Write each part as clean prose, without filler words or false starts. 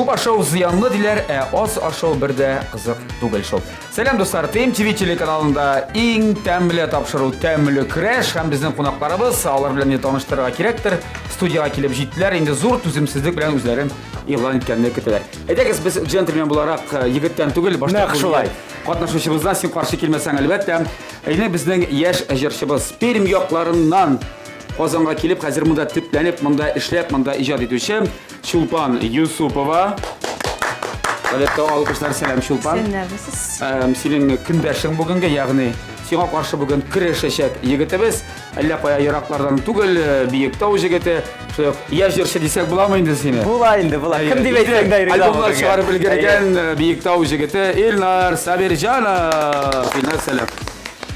Күп ашау зыянлы диләр, ә аз ашау бер дә кызык түгел шул. Сәлам дуслар, ТМТВ телеканалында иң тәмле тапшыру Тәмле көрәш һәм безнең кунакларыбыз, алар белән инде таныштырырга кирәктер, студиягә килеп җиттеләр, инде зур түземсезлек белән үзләрен игълан иткәнне көтәләр. Әйдәгез, без джентльмен буларак э, егеттән түгел, башта Нәкъ шулай. Катнашучыбыздан син каршы килмәсәң, әлбәттә. Инде безнең яшь җырчыбыз Пермь якларыннан Казанга килеп, хәзер монда төпләнеп, монда эшләп, монда иҗат итүче Чулпан Юсупова. Әлбәттә, алкышлар сәлам, Чулпан. Сәламсез. Синең көндәшең бүгенге, ягъни сиңа каршы бүген көрәшәчәк егетебез. Әллә кая ераклардан түгел, э, Биектау җегете. Шулай ук яшь җырчы дисәк буламы инде сине? Була инде, була. Кем дип әйтсәң дә риза Альбомнар бүгенгә. чыгарып өлгергән э, Биектау җегете Илнар Сабирҗанов. Илнар, сәлам.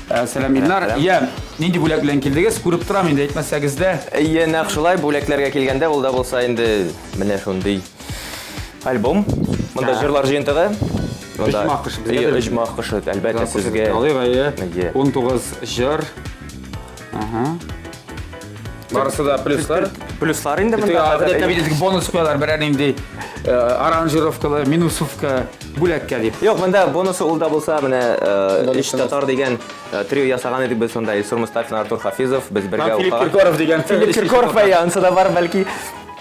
Э, Сәлам, Илнар. Я, нинди бүләк белән килдегез? Күреп торам инде, әйтмәсәгез дә. Әйе, нәкъ шулай бүләкләргә килгәндә, ул да булса инде менә шундый альбом. Монда җырлар җыентыгы. Монда Оҗмах кошы безгә Әйе, дә Оҗмах кошы, әлбәттә, сезгә. Алыйк, әйе. Әйе. 19 җыр. Ага. Барысы да плюслар. Плюслар инде монда. Гадәттә бит бонус куялар, берәр нинди э, аранжировкалы, минусовка бүләккә дип. Юк, монда бонусы ул да булса, менә э, Өч татар дигән э, трио ясаган идек без шунда Илсур Мостафин, Артур Хафизов, без бергә Филипп укыган. Киркоров дигән. Филипп Киркоров, әйе, анысы да бар, бәлки.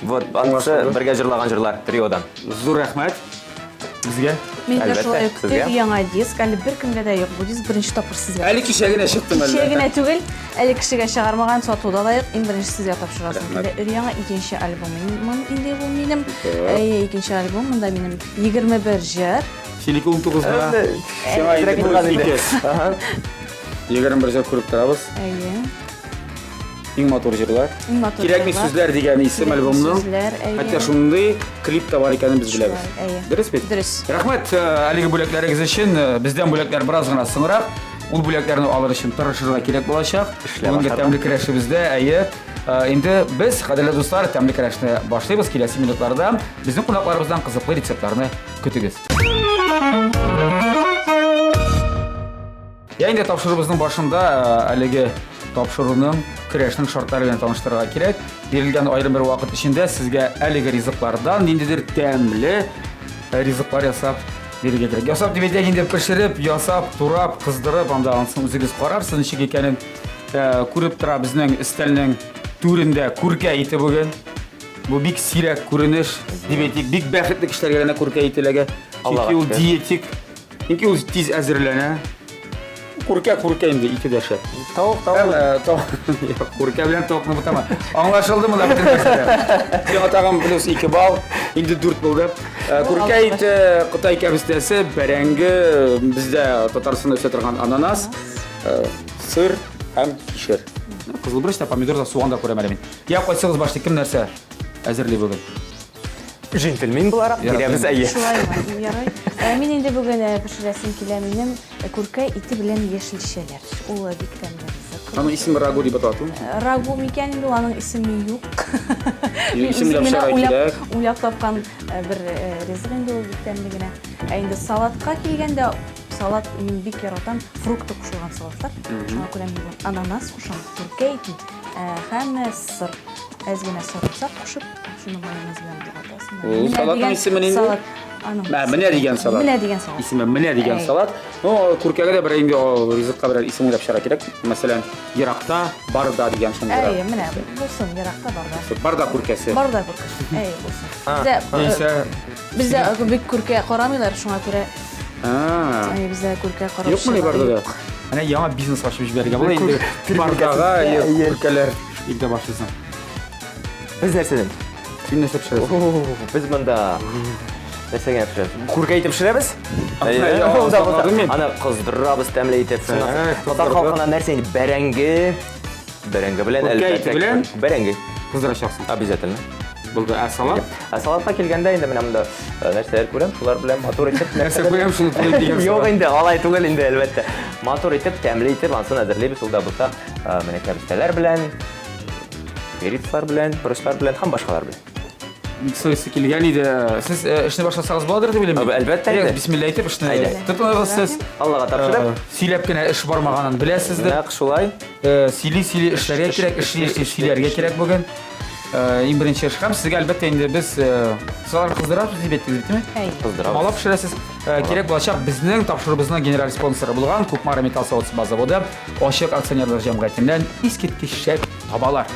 Вот, анысы бергә җырлаган җырлар триодан. Зур рәхмәт безгә. Мин дә Әлбәттә, шулай ук сезгә. тик яңа диск, әле беркемгә дә юк. Бу диск беренче тапкыр сезгә. Әле кичә генә чыктым әллә. Кичә генә түгел, әле кешегә чыгармаган, сатуда да юк. Иң беренче сезгә тапшырасым Рәхмәт. килде. Өр-яңа икенче альбомым инде бу минем. Әйе, икенче альбом, монда минем 21 җыр. Синеке 19 гына. Сиңа инде Әзрәк булган инде. 32. Ага. 21 җыр күреп торабыз. Әйе. Иң матур җырлар. Иң матур Кирәкми җырлар. сүзләр дигән исем Кирәкми альбомның. сүзләр, әйе. Хәтта шундый клип та бар икәнен без беләбез. Шулай, әйе. Дөрес бит? Дөрес. Рәхмәт э, әлеге бүләкләрегез өчен. Э, Бездән бүләкләр бераз гына соңрак. Ул бүләкләрне алыр өчен тырышырга кирәк булачак. Бүгенге башларга. тәмле көрәшебездә, әйе. Э, Инде без, кадерле дуслар, тәмле көрәшне башлыйбыз. Киләсе минутларда безнең кунакларыбыздан кызыклы рецептларны көтегез. Я инде тапшыруыбызның башында э, әлеге тапшыруның көрәшнең шартлары белән таныштырырга кирәк. Бирелгән аерым бер вакыт эчендә сезгә әлеге ризыклардан ниндидер тәмле э, ризыклар ясап бирергә кирәк. Ясап дип әйтәк инде пешереп, ясап, турап, кыздырып, анда ансын үзегез карарсыз ничек икәнен. Э, күреп тора безнең өстәлнең түрендә күркә ите бүген. Бу бик сирәк күренеш, дип әйтик, бик бәхетле кешеләргә генә күркә ите эләгә. Чөнки ул диетик. Чөнки ул тиз әзерләнә. Күркә күркә инде ите дә шәп. Тавык, тавык. Э, тавык. Күркә белән тавыкны бутама. Аңлашылды монда бөтен нәрсә. Сиңа тагын плюс 2 балл, инде 4 булды. Э, күркә ите, кытай кәбестәсе, бәрәңге, бездә Татарстанда үсә торган ананас, э, сыр һәм кишер. Кызыл борыч та, помидор да, суган да күрәм әле мин. Я кайсыгыз башлый, кем нәрсә әзерли бүген? Джентльмен буларак бирәбез, әйе. Шулаймы? Ярый. Ә, мин инде бүген э, пешерәсем килә минем э, күркә ите белән яшелчәләр. Ул э, бик тәмле ризык. Аның исеме рагу дип атала түгелме? Э, Рагу микән инде ул, аның исеме юк. Юк, Мин исем үзем генә япшарга уйлап, кирәк. уйлап тапкан э, бер э, ризык инде ул бик тәмле генә. Ә инде салатка килгәндә, салат мин бик яратам, фрукты кушылган салатлар. Шуңа күрә мин бүген ананас кушам, күркә ите э, һәм э, сыр. Әз генә сарымсак кушып, шуны майонез белән болгатасың. Ул Менә салатның дигән исеме нинди? Салат. Аның Мә, менә дигән салат. Менә дигән салат. Исеме менә дигән Әй. салат. Ну, күркәгә дә берәр инде о, ризыкка берәр исем уйлап чыгарга кирәк. Мәсәлән, еракта барда дигән шундый. Әй, менә булсын, еракта барда. Барда күркәсе. Барда күркәсе. Әй, булсын. Бездә Яисә бездә бик күркә карамыйлар, шуңа күрә А. әй, бездә күркә караучы. Юкмыни барда да? Әнә яңа бизнес ачып җибәрергә була инде. Бардага күркәләр илтә башлыйсың. Без нәрсәдән? Син нәрсә пешерәсең? Без монда нәрсә генә пешерәбез? Күркә итеп пешерәбез. Аны кыздырабыз тәмле итеп. Татар халкына нәрсә инде? Бәрәңге. Бәрәңге белән әлбәттә. Күркә белән? Бәрәңге. Кыздырачаксың. Обязательно. Булды. Ә салат? Ә салатка килгәндә инде менә монда нәрсәләр күрәм, шулар белән матур итеп. Нәрсә күрәм, шуны турыйм дигән. Юк инде, алай түгел инде, әлбәттә. Матур итеп, тәмле итеп ансын әзерлибез, ул да булса, менә кәбестәләр белән, перецлар белән, борычлар белән һәм башкалар белән. Бик сорыйсы килгән иде. Сез э, эшне башласагыз буладыр дип уйлыйм. Әлбәттә инде. Бисмилла әйтеп эшне тотыныгыз сез. Аллага тапшырып. Э, сөйләп кенә эш бармаганын беләсездер. Нәкъ шулай. Э, сөйли-сөйли эшләргә кирәк, эшли-эшли сөйләргә кирәк бүген. Иң беренче эш һәм сезгә әлбәттә инде без сез аларны кыздырасыз дип әйттегез бит, Әйе. Кыздырабыз. Малап пешерәсез. Кирәк булачак безнең тапшыруыбызның генераль спонсоры булган Кукмара металл савыт-саба заводы ачык акционерлар җәмгыятеннән искиткеч шәп табалар.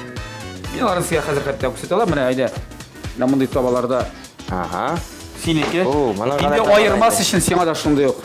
Мин аларны сезгә хәзер хәтта күрсәтә алам. Менә әйдә. Менә мондый табаларда Ага. Синеке. О, моның Инде гына таба аермас инде. өчен сиңа да шундый ук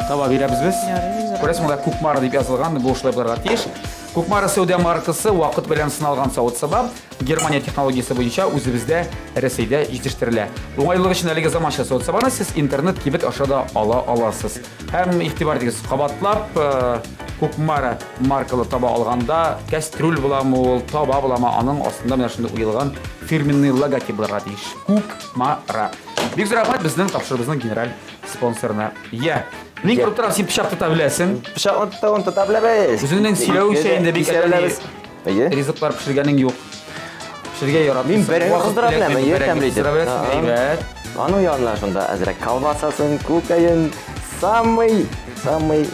таба бирәбез без. Ярый, бик зур. Күрәсең, монда Кукмара дип язылган, бу шулай булырга тиеш. Кукмара сәүдә маркасы вакыт белән сыналган савыт-саба Германия технологиясе буенча үзебездә Рәсәйдә җитештерелә. Уңайлылык өчен әлеге заманча савыт-сабаны сез интернет кибет аша да ала аласыз. Һәм игътибар итегез, кабатлап э, Кукмара маркалы таба алганда кәстрүл буламы ул, таба буламы, аның астында менә шундый уелган фирменный логотип булырга тиеш. Кукмара. Бик зур рәхмәт безнең тапшыруыбызның генераль спонсорына. Я. Мин күреп торам, син пычак тота беләсең. Пычакны тотуын тота беләбез. Үзеңнең сөйләвеңчә инде бик Кисә беләбез. Әйе. Ризыклар пешергәнең юк. Пешергә яратмыйсың. Мин бәрәңге Вакыт кыздыра белән беләм, инде әйе, бәрәңге тәмле итеп. кыздыра беләсең, Ага. әйбәт. Аның янына шунда әзрәк колбасасын, күкәен, самый, самый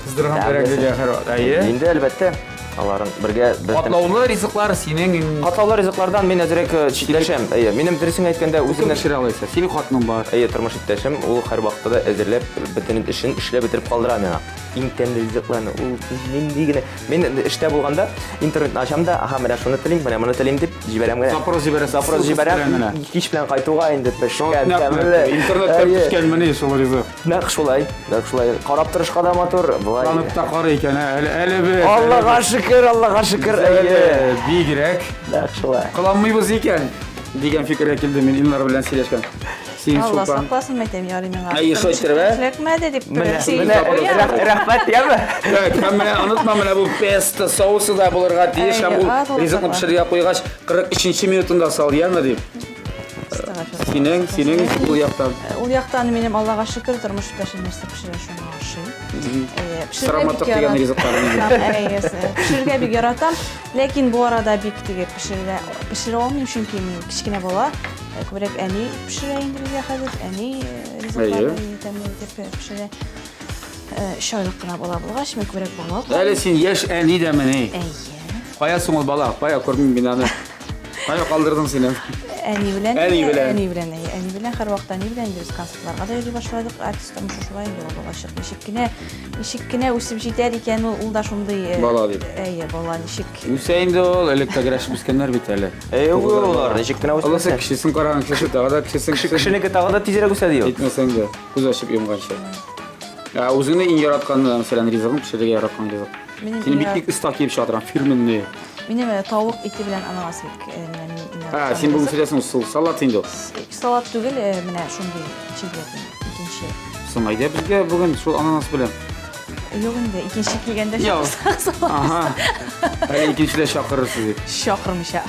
Кыздырган тәмлесе. бәрәңгегә һәр әйе. Инде әлбәттә, аларын бергә бер Катлаулы ризыклар синең Катлаулы ризыклардан мин әзрәк э, читләшәм. Әйе, минем дөресен әйткәндә Кем үземнең пешерә алайса? Синең хатының бар. Әйе, тормыш иптәшем, ул һәрвакытта да әзерләп, бөтен эшен эшләп бетереп калдыра миңа. Иң тәмле ризыкларны ул нинди генә. Мин эштә булганда интернетны ачам да, аһа, менә шуны телим, менә моны телим дип җибәрәм генә. Запрос җибәрәсең. Запрос ссылкасы җибәрәм. белән генә. Кич белән кайтуга инде пешкән, Нәкъ менә тәмле. Интернеттан Әйе. пешкән менә шул ризык. Нәкъ шулай, нәкъ шулай. Карап торышка да матур, болай. Танып та карый икән, ә, әле әле без. Аллага шөкер, Аллага шөкер, әйе. Бигрәк. Нәкъ шулай. Кыланмыйбыз икән дигән фикергә килдем мин Илнар белән сөйләшкән. Син Алла Чулпан. сакласын, мәйтәм, ярый миңа. Әйе, шулай иттереп, ә? Эләкмәде дип Менә, сөйләп менә, куям. рәхмәт, яме? Так, һәм менә онытма, менә бу песто соусы да булырга тиеш, һәм ул Әйе, алла ризыкны сакласын. пешерергә куйгач 43 минутында сал, яме дип. Астагфирулла. Синең, синең ул яктан. Ул яктан минем Аллага шөкер, тормыш иптәшем нәрсә пешерә, шуны ашыйм. Әйе, пешерергә Сыраматык бик дигән ярат- ризыклар инде. Әйе, пешерергә бик яратам. Ләкин бу арада бик теге пешерә пешерә алмыйм, чөнки мин кечкенә бала. Күбрәк әни пешерә инде безгә хәзер. Әни ризыкларны тәмле итеп пешерә. Өч айлык кына бала булгач, мин күбрәк бала Әле син яшь әни дә мени. Әйе. Кая соң ул бала? Кая күрмим мин аны. Кая калдырдың син аны? Әни белән. Әни белән. Әни белән, әйе. Әни белән һәрвакыт әни белән без концертларга да йөри башладык. Артист тормышы шулай инде ул балачак. Ничек кенә, ничек кенә үсеп җитәр икән ул, ул да шундый. Бала дип. Әйе, бала ничек. Үсә инде ул, элек тә көрәшеп үскәннәр бит әле. Әйе, ул алар ничек кенә Аласы үсмәсен. кешесен караган кеше тагы да кешесен Кешенеке тагы да тизрәк үсә ди ул. Әйтмәсәң дә, күз ачып йомганчы. Ә үзеңне иң яраткан, мәсәлән, ризыгың, пешерергә яраткан ризык. Минем Син иң бик бик оста киеп чыга торган фирменный. Минем тавык ите белән ананас бик менә минем иң Ә, яраткан син бүген ризык. сөйләсең, сул салат инде ул. Салат түгел, менә шундый чирләтен икенче. Соң әйдә безгә бүген шул ананас белән. Юк инде, икенче килгәндә Юк. чакырсак салат. Ага. Әле икенчедә чакырырсыз дип. Чакырмыйча.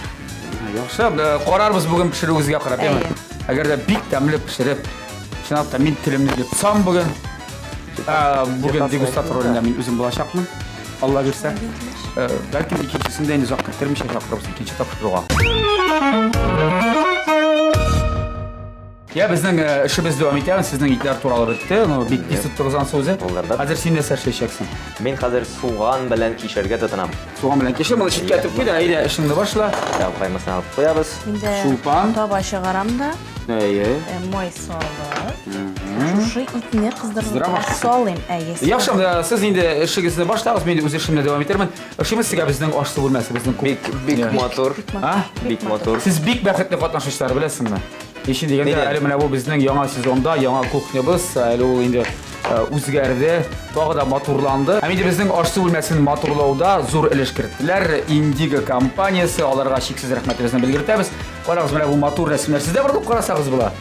Яхшы, карарбыз бүген пешерүегезгә карап, яме. Әйе. Әгәр дә бик тәмле пешереп, чынлап та мин телемне йотсам бүген, бүген дегустатор ролендә мин үзем булачакмын. Алла бирсә. Бәлкем икенчесен дә инде озак көттермичә чакырырбыз икенче тапшыруга. Я, безнең эшебез дәвам итә, сезнең итләр туралы бетте, ну, бик тиз тоттыгыз ансы үзе. Булдырдык. Хәзер син нәрсә эшләячәксең? Мин хәзер суган белән кишергә тотынам. Суган белән кишер, моны читкә этеп куй да, әйдә, эшеңне башла. Тәү каймасын алып куябыз. Мин дә Чулпан. таба чыгарам да, Әйе. май салып, шушы итне Кыздыра кыздырырга башлыйсың. салыйм. Әйе. Яхшы, сез инде эшегезне башлагыз, мин үз эшемне дәвам итермен. Ошыймы сезгә безнең аш-су бүлмәсе, безнең Бик бик матур. А? Бик матур. Сез бик бәхетле катнашучылар, беләсеңме? Ничек дигәндә, Нидән? әле менә бу безнең яңа сезонда, яңа кухнябыз, әле ул инде үзгәрде, тагы да матурланды. Һәм инде безнең аш-су бүлмәсен матурлауда зур өлеш керттеләр. Индиго компаниясе, аларга чиксез рәхмәтебезне белгертәбез. Карагыз, менә бу матур рәсемнәр. Сездә борылып карасагыз була.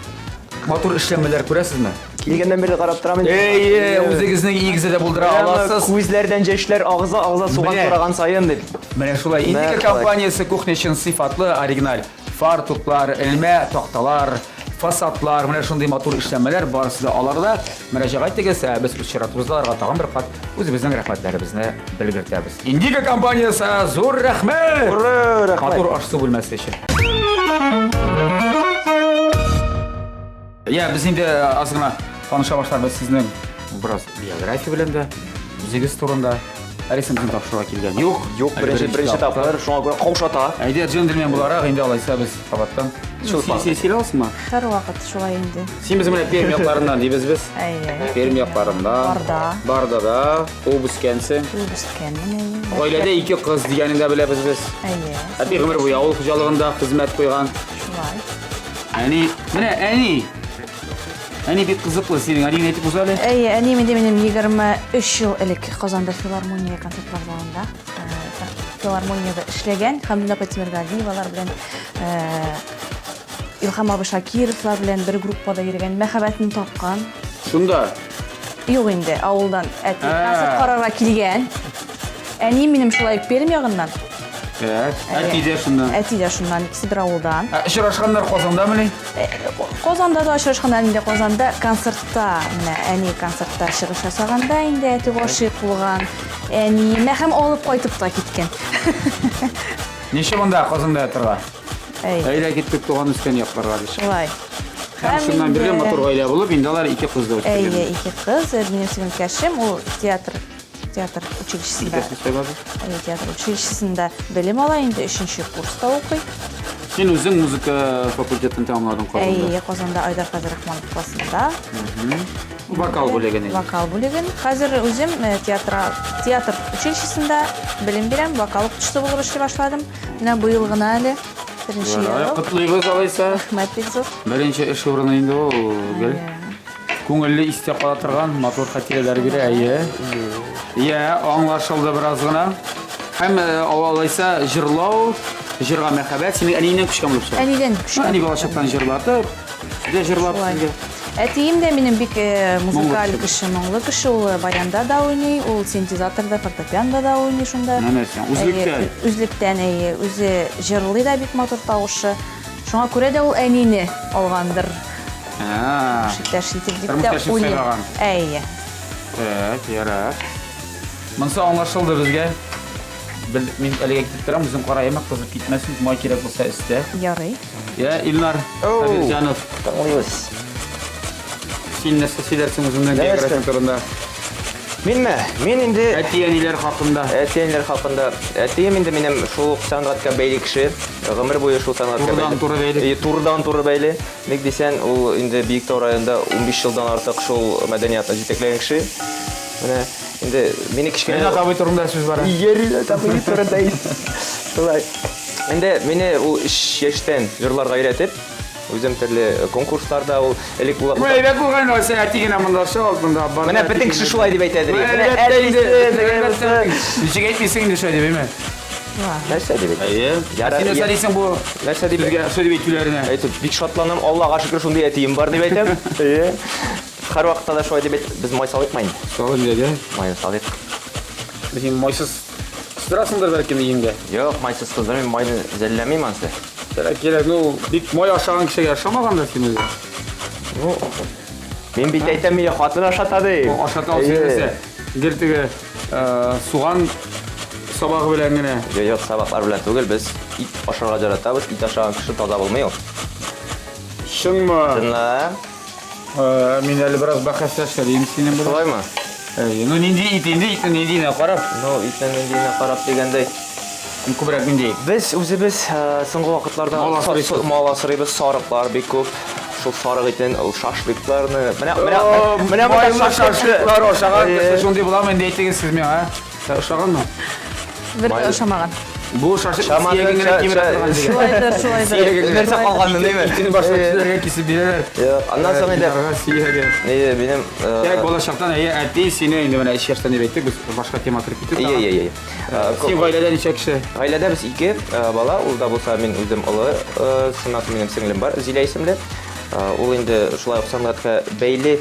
Матур эшләнмәләр күрәсезме? Килгәннән бирле карап торам инде. Әйе, үзегезнең өегездә дә булдыра аласыз. Күзләрдән яшьләр агыза агыза суган Менә. тураган саен дип. Менә шулай. Индиго Менә шулай. компаниясе кухня өчен сыйфатлы, оригиналь фартуклар, элмә такталар, фасадлар, менә шундый матур эшләнмәләр барысы да аларда. Мөрәҗәгать итегез, ә без үз чиратыбызда аларга тагын бер кат үзебезнең рәхмәтләребезне белгертәбез. Индиго компаниясе, зур рәхмәт! Ура, рәхмәт! Матур аш-су бүлмәсе өчен. Я, без инде аз гына таныша башларбыз сезнең бераз биография белән дә, үзегез турында. Әле син безнең тапшыруга килгән юк. Юк, беренче беренче тапкыр, шуңа күрә каушата. Әйдә, джентльмен буларак, инде алайса без кабаттан. Чулпан. Син син аласыңмы? Һәрвакыт шулай инде. Син безнең белән Пермь якларыннан дибез без. Әйе. Пермь якларында. Барда. Бардада туып үскәнсең. Туып үскәнмен, әйе. Гаиләдә ике кыз дигәнен дә беләбез без. Әйе. Әти гомер буе авыл хуҗалыгында хезмәт куйган. Шулай. Әни, менә әни. Әни бик кызыклы синең. Әниеңне әйтеп уз әле. Әйе, әнием инде минем 23 ел элек Казанда филармония концертлар залында, э, филармониядә эшләгән Хәмдүнә апа Тимергалиевалар белән, э, Илһам абый Шакировлар белән бер группада йөргән, мәхәббәтен тапкан. Шунда. Юк инде, авылдан әти Ә. концерт карарга килгән. Әнием минем шулай ук Пермь ягыннан. Так. Әти дә шунда. Әти дә шуннан, икесе бер авылдан. Ә, Очрашканнар Казандамыни? Казанда да очрашканнар инде Казанда концертта, менә әни концертта чыгыш ясаганда инде әти гашыйк булган. Әниемә һәм алып кайтып та киткән. Ничә монда Казанда ятырга? Әй, Әйдә киттек туган үскән якларга дип. шулай. Һәм шуннан бирле матур гаилә булып, инде алар ике кыз да Әйе, үстергән. ике кыз. Минем сеңелкәшем, ул театр театр училищесында, Икесен сайлады. әйе, театр училищесында белем ала, инде өченче курста укый. Син үзең музыка факультетын тәмамладың Казанда. Әйе, Казанда Айдар Фәзрахманов классында. Вокал бүлеген. инде. Вокал бүлеген. Хәзер үзем э, театра, театр училищесында белем бирәм, вокал укытучысы булып эшли башладым. Менә быел гына әле беренче Ярай, ел. Котлыйбыз алайса. Рәхмәт бик зур. Беренче эш урыны инде ул гел. Күңелле истә кала торган матур хатирәләр бирә, әйе. Иә, аңлашылды бераз гына. Һәм э, алайса җырлау, җырга мәхәббәт синең әниеңнән күчкән булып чыга. Әнидән күчкән. Әни балачактан җырлатып, дә җырлап Шулай. сезгә. Әтием дә минем бик э, музыкаль Моңлы кеше, моңлы кеше. Ул э, баянда да уйный, ул синтезаторда, фортепианда да уйный шунда. Менә син, үзлектән. Әйе, Үзлектән, әйе. Үзе җырлый да бик матур тавышы. Шуңа күрә дә ул әнине алгандыр. А, Шиктәш итеп дип тә Тормыш уйлыйм. сайлаган. Әйе. Так, ярар. Монысы аңлашылды безгә. Бел, мин әлегә китеп торам, үзем караймы, кызып китмәсен, май кирәк булса өстә. Ярый. Я, Илнар Оу. Сабирҗанов, Тыңлыйбыз. син нәрсә сөйләрсең үзеңнең Нәрсә? биографияң турында? Минме? Мин инде Әти-әниләр хакында. Әти-әниләр хакында. Әтием инде минем шул ук сәнгатькә бәйле кеше. Гомер буе шул сәнгатькә Турыдан туры бәйле. Э, Турыдан туры бәйле. Ник дисән, ул инде Биектау районында 15 елдан артык шул мәдәниятны җитәкләгән кеше. Менә инде мине кечкенә Ринат абый турында сүз бара. Ринат абый турында. Шулай. Инде мине ул 3 яшьтән җырларга өйрәтеп, үзем төрле конкурсларда ул элек була. Бу әйбәт булган алайса әти генә монда шул, монда бар. Менә бөтен кеше шулай дип әйтәдер. Менә Әлбәттә инде. әтисе, Әлбәттә. Ничек әйтмисең инде шулай дип, әйме? Нәрсә дип әйтә? Әйе. Ярар, Син нәрсә я- дисең бу? Нәрсә дип Безгә шулай дип әйтүләренә. Әйтеп, бик шатланам, Аллага шөкер, шундый әтием бар дип әйтәм. Әйе. Һәрвакытта да шулай дип әйт, без май салыйкмы инде? Салып бирә. Май салыйк. Син майсыз кыздырасыңдыр бәлкем өеңдә. Юк, майсыз кыздырмыйм, майны жәлләмим ансы. Кирәк, кирәк. Ну, бик май ашаган кешегә ошамагандыр син үзе. Ну, мин бит әйтәм, мине хатын ашата ди. Ашата алсың нәрсә. Гел теге э, суган сабагы белән генә. Юк, юк, сабаклар белән түгел, без ит ашарга яратабыз. Ит ашаган кеше таза булмый ул. Чынмы? Чынлап. Э, Мин әле бераз бәхәсләшер идем синең белән. Шулаймы? Әйе, ну нинди ит инде, итнең ниндиенә карап, Ну, итнең ниндиенә карап дигәндәй. күбрәк нинди? Без үзебез э, соңгы вакытларда Мал асрыйсыз. мал асрыйбыз, сарыклар бик күп. Шул сарык итен, ул шашлыкларны. Менә менә менә майлы монда шашлыклар ашаган Әйе. кеше шундый буламы инде әйтегез сез миңа, а? Ошаганмы? Бер дә ошамаган. Бу шашлык Шаманы, сөяген генә ча- кимерә ча- торган дигән. Шулайдыр, шулайдыр. Сөяге генә. Нәрсә калганын, әйме? Итен башка кешеләргә кисеп бирәләр. Юк, аннан соң инде Ярга сөяге. Әйе, минем э, Кирәк балачактан әйе, әти сине инде менә өч яшьтән дип әйттек, без башка тема кереп киттек. Әйе, әйе, әйе. Э, Син гаиләдә ничә кеше? Гаиләдә без ике э, бала, ул да булса мин үзем олы, э, шуннан соң минем сеңлем бар, Зилә исемле. Э, Ул инде шулай ук сәнгатькә бәйле.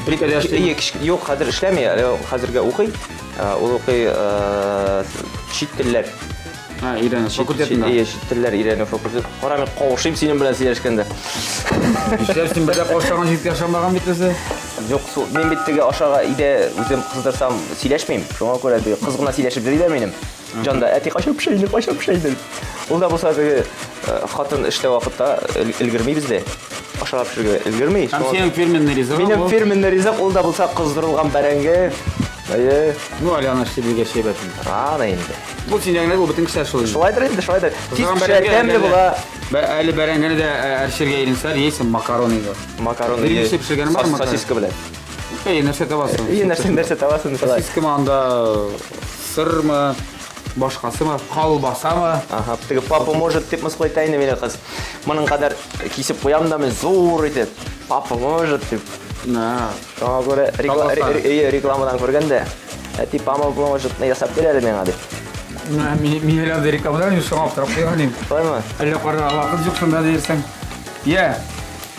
Бер эшли. Әйе, кечке- юк, хәзер эшләми, әле хәзергә укый. Э, Ул укый э, чит телләр. Ha, өйрәнә, факультетында. Әйе, чит телләр өйрәнү факультеты. Кара, мин кавышыйм синең белән сөйләшкәндә. Нишләп син бер дә каушаган җегеткә ошамаган бит үзе? Юк, су, мин бит теге ашарга өйдә үзем кыздырсам сөйләшмим. Шуңа күрә теге кыз гына сөйләшеп йөри дә минем. Җанда, әти кайчан пешә инде, кайчан пешә инде. Ул да булса теге э, хатын эштә вакытта өлгерми бездә. Ашарга пешерергә өлгерми. Һәм Шуңа- синең фирменный ризыгың Минем бу. фирменный ризык ул да булса кыздырылган бәрәңге. Әйе. Ну, әле аны эшли белгәч әйбәт инде. Аны инде. Бу син генә бу бөтен кешеләр шулай. Шулайдыр инде, шулайдыр. Тиз пешә, тәмле була. Әле бәрәңгене дә әрчергә иренсәләр, яисә макарон инде. Макарон. Беренче пешергән бар Сосиска белән. Әй, нәрсә табасың? Әй, нәрсә нәрсә табасың шулай. Сосискамы анда сырмы, башкасымы, колбасамы? Ага, теге папа может дип мыскыл итә инде мине кыз. Моның кадәр кисеп куям да мин зур итеп. Папа может дип. На. Шуңа күрә рекламадан күргәндә, әти папа может ясап бир әле миңа дип. Мин мин әле андый рекламадан шуңа аптырап куйган идем. Шулаймы? Әллә карарга вакыт юк шунда диярсең. Я,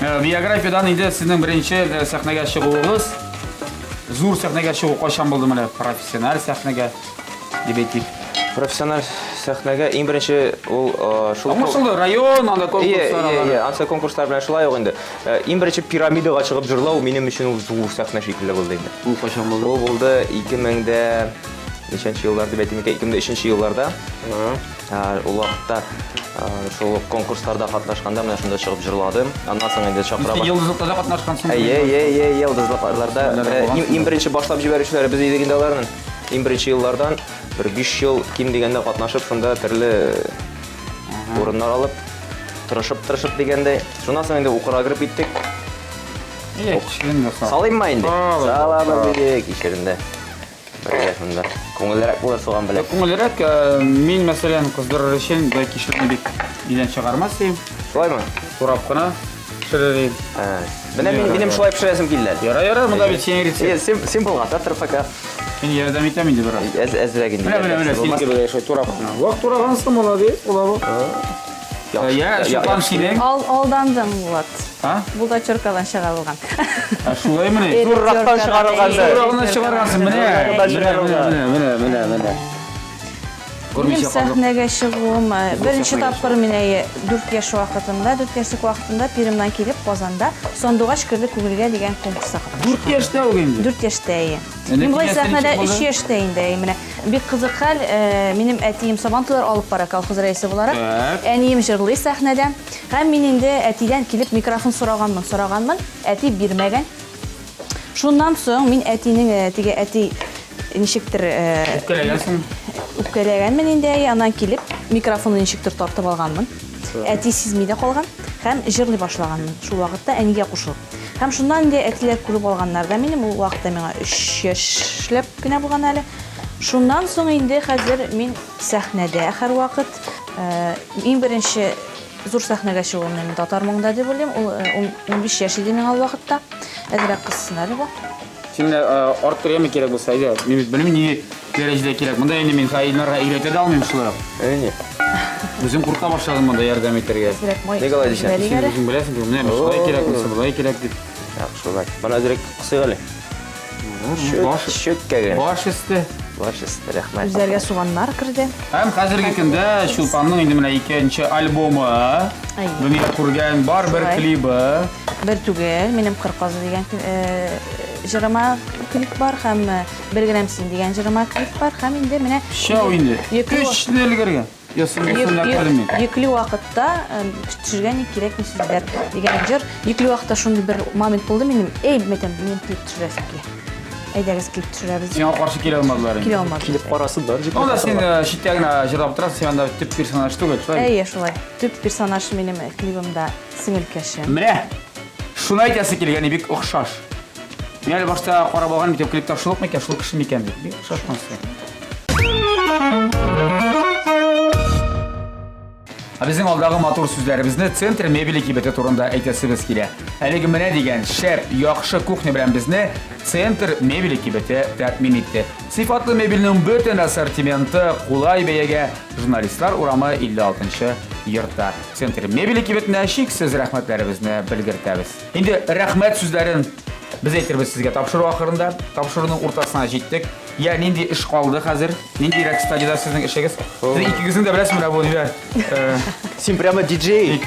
биографиядән инде сезнең беренче сәхнәгә чыгуыгыз, зур сәхнәгә чыгу кайчан булды менә профессиональ сәхнәгә дип әйтик? Профессиональ сәхнәгә иң беренче ул шул Аңлашылды, район, анда конкурслар алар. Ие, ансы конкурслар белән шулай ук инде. Иң беренче пирамидага чыгып җырлау минем өчен ул зур сәхнә шикелле булды инде. Ул кайчан булды? Ул булды 2000 дә ничәнче еллар дип әйтим икән, 2003 елларда. Ул вакытта шул ук конкурсларда катнашканда менә шунда чыгып җырладым. Аннан соң инде чакыра башлады. Йолдызлыкларда катнашкансың. Әйе, әйе, әйе, йолдызлыкларда. Иң беренче башлап җибәрүчеләр без идек инде аларның. Иң беренче еллардан бер 5 ел ким дигәндә катнашып, шунда төрле урыннар алып, тырышып-тырышып дигәндәй. Шуннан соң инде укырга кереп киттек. Әйе, кичерен дә сал. Салыйммы инде? Салабыз инде, кичерен дә. Бергә шунда. Күңеллерәк булыр суган белән. Күңеллерәк, мин, мәсәлән, кыздырыр өчен болай кишерне бик нидән чыгармас идем. Шулаймы? Турап кына пешерер идем. Менә мин, минем шулай пешерәсем килде әле. Ярар, ярар, монда бит синең рецепт. Син, син болгататыр пока. Мин ярдәм итәм инде бераз. Әз, әзрәк инде. Менә, менә, менә, синеке белән шулай турап кына. Вак турагансың, молодец, була бу. Я, Чулпан синең. Ал, алдандың, Булат. А? Бу да чуркадан чыгарылган. Ә шулаймыни? Зуррактан чыгарылган. Зуррагыннан чыгаргансың. Менә. Менә, менә, менә, менә. Минем сәхнәгә чыгуым беренче тапкыр мин әйе 4 яшь вакытында, 4 яшьлек вакытында Пермьнан килеп Казанда Сандугач керде күңелгә дигән конкурста катнаштым. 4 яшьтә үк инде. 4 яшьтә әйе. Мин болай сәхнәдә 3 яшьтә инде, әйе, менә. Бик кызык хәл, минем әтием Сабантуйлар алып бара колхоз рәисе буларак. Әнием җырлый сәхнәдә. Һәм мин инде әтидән килеп микрофон сораганмын, сораганмын, әти бирмәгән. Шуннан соң мин әтинең, теге әти ничектер Үпкәләгәнсең? Үпкәләгәнмен инде, әйе, аннан килеп микрофонны ничектер тартып алганмын. Әти сизми дә калган һәм җырлый башлаганмын. Шул вакытта әнигә кушылып. Һәм шуннан инде әтиләр күреп алганнар да минем, ул вакытта миңа 3 яшьләп кенә булган әле. Шуннан соң инде хәзер мин сәхнәдә һәрвакыт. Иң беренче зур сәхнәгә чыгуымны мин Татар моңында дип уйлыйм. Ул 15 яшь иде миңа ул вакытта. Әзрәк кыссын әле бу. Син менә арттырыямы кирәк булса, әйдә. Мин бит белмим, нинди дәрәҗәдә кирәк. Монда инде мин Илнарга өйрәтә дә алмыйм шулай ук. Әйе. Үзем курка башладым монда ярдәм итәргә. Әзрәк май Николай дисәң. җибәрик Син әле. үзең беләсең, менә шулай кирәк булса, болай кирәк дип. Яхшы, шулай. Моны әзрәк кысыйк әле. Баш, Чөккә генә. баш өсте. Баш өсте, рәхмәт. Үзләргә суганнар керде. Һәм хәзерге көндә Чулпанның инде менә икенче альбомы Әйе. дөнья күргән, бар бер Шулай. клибы. Бер түгел, минем Кыр казы дигән җырыма клип бар һәм Бер генәм син дигән җырыма клип бар һәм инде менә Шәү инде. Йөкле Көчле өлгергән. Йөкле вакытта төшергән ни кирәкми сүзләр дигән җыр. Йөкле вакытта шундый бер момент булды минем. Эй, мәйтәм, минем клип төшерәсем килә. Әйдәгез клип төшерәбез. Сиңа каршы килә алмадылар инде. Килә алмадылар. Килеп карасыннар. Ну да син читтә генә җырлап торасың, син анда төп персонаж түгел, шулай? Әйе, шулай. Төп персонаж минем клибымда сеңелкәшем. Менә шуны әйтәсе килгән, бик охшаш. Мин әле башта карап алган бит, клипта шул ук микән, шул кеше микән дип. Бик охшаш монысы. Ә безнең алдагы матур сүзләребезне Центр мебели кибете турында әйтәсебез килә. Әлеге менә дигән шәп, яхшы кухня белән безне Центр мебели кибете тәэмин итте. Сыйфатлы мебельнең бөтен ассортименты кулай бәягә Журналистлар урамы 56 йортта. Центр мебели кибетенә чиксез рәхмәтләребезне белгертәбез. Инде рәхмәт сүзләрен без әйтербез сезгә тапшыру ахырында. Тапшыруның уртасына җиттек. Я нинди эш калды хәзер? Ниндирәк стадиядә сезнең эшегез? Сез икегезнең дә беләсез менә бу ниләр. Син прямо диджей.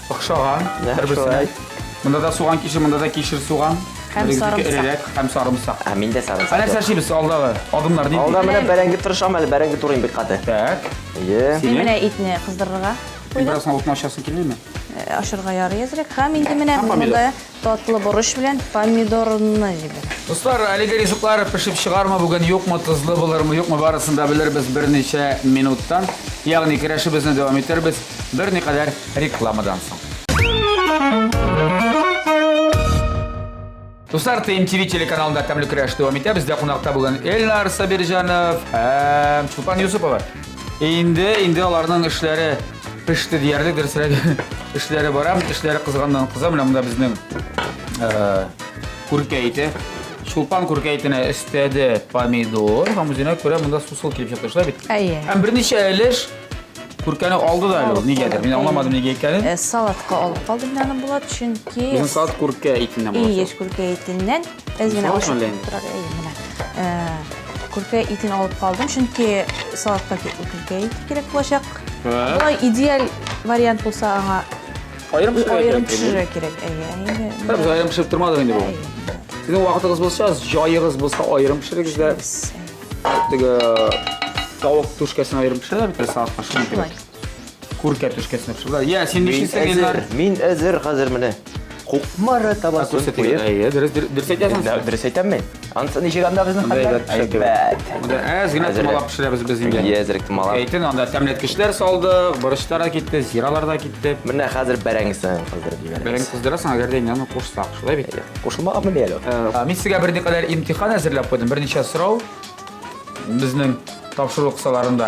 Охшаган бер-берсенә. Монда да суган кишер, монда да кишер суган. Һәм сарымсак. Эрерәк һәм сарымсак. Ә мин дә сарымсак. Ә нәрсә эшлибез алдагы адымнар нинди? Алда менә бәрәңге тырышам әле, бәрәңге турыйм бик каты. Так. Әйе. Мин менә итне кыздырырга. куйдым. Бераз гына утны ачасың килмиме? Э, Ашырга ярый әзрәк. Һәм инде менә монда татлы борыч белән помидорны җибәрәм. Дуслар, әлеге ризыклар пешеп чыгармы бүген, юкмы, тозлы булырмы, юкмы, барысын да белербез берничә минуттан. Ягъни көрәшебезне дәвам итәрбез берникадәр рекламадан соң. Дуслар, ТМТВ телеканалында тәмле көрәш дәвам итә. Бездә кунакта бүген Эльнар Сабирҗанов һәм Чулпан Юсупова. Инде, инде аларның эшләре пеште диярлек, дөресрәге, эшләре бара. Эшләре кызганнан кыза. Менә монда безнең э, күркә ите. Чулпан күркә итенә өстәде помидор һәм үзенә күрә монда сусыл килеп чыкты, шулай бит? Әйе. Һәм берничә өлеш Күркәне алды да әле ул, нигәдер. Мин аңламадым нигә икәнен. Э, салатка алып калдым мин аны Булат, чөнки Безнең салат күркә итеннән була. Ие, күркә итеннән. Әз генә Салат мәллә инде? Тора, әйе, менә. Э, күркә итен алып калдым, чөнки салатка күркә ите кирәк булачак. Болай идеаль вариант булса аңа Аерым пешерергә аерым кирәк. пешерергә кирәк. Әйе, инде. Без аерым пешереп тормадык инде бүген. Сезнең вакытыгыз булса, җаегыз булса, аерым пешерегез дә. Теге тавык түшкәсен аерым пешерәләр бит әле салатка шуның кебек. Күркә түшкәсен пешерәләр. Я, син нишлисең, Илнар? Мин әзер хәзер менә. Кукмара табасын куеп. Әйе, дөрес дөрес әйтәсең. Дөрес әйтәм мин. Анысы ничек анда безнең хәлләр? Әйбәт. Монда әз генә томалап пешерәбез без инде. Әйе, әзрәк томалап. Әйтен, анда тәмләткечләр салдык, борычлар да китте, зиралар да китте. Менә хәзер бәрәңгесен кыздырып җибәрәбез. Бәрәңге кыздырасың, әгәр дә инде аны кушсак, шулай бит? Кушылмаганмы әле? Мин сезгә берникадәр имтихан әзерләп куйдым, берничә сорау безнең тапшыру кысаларында.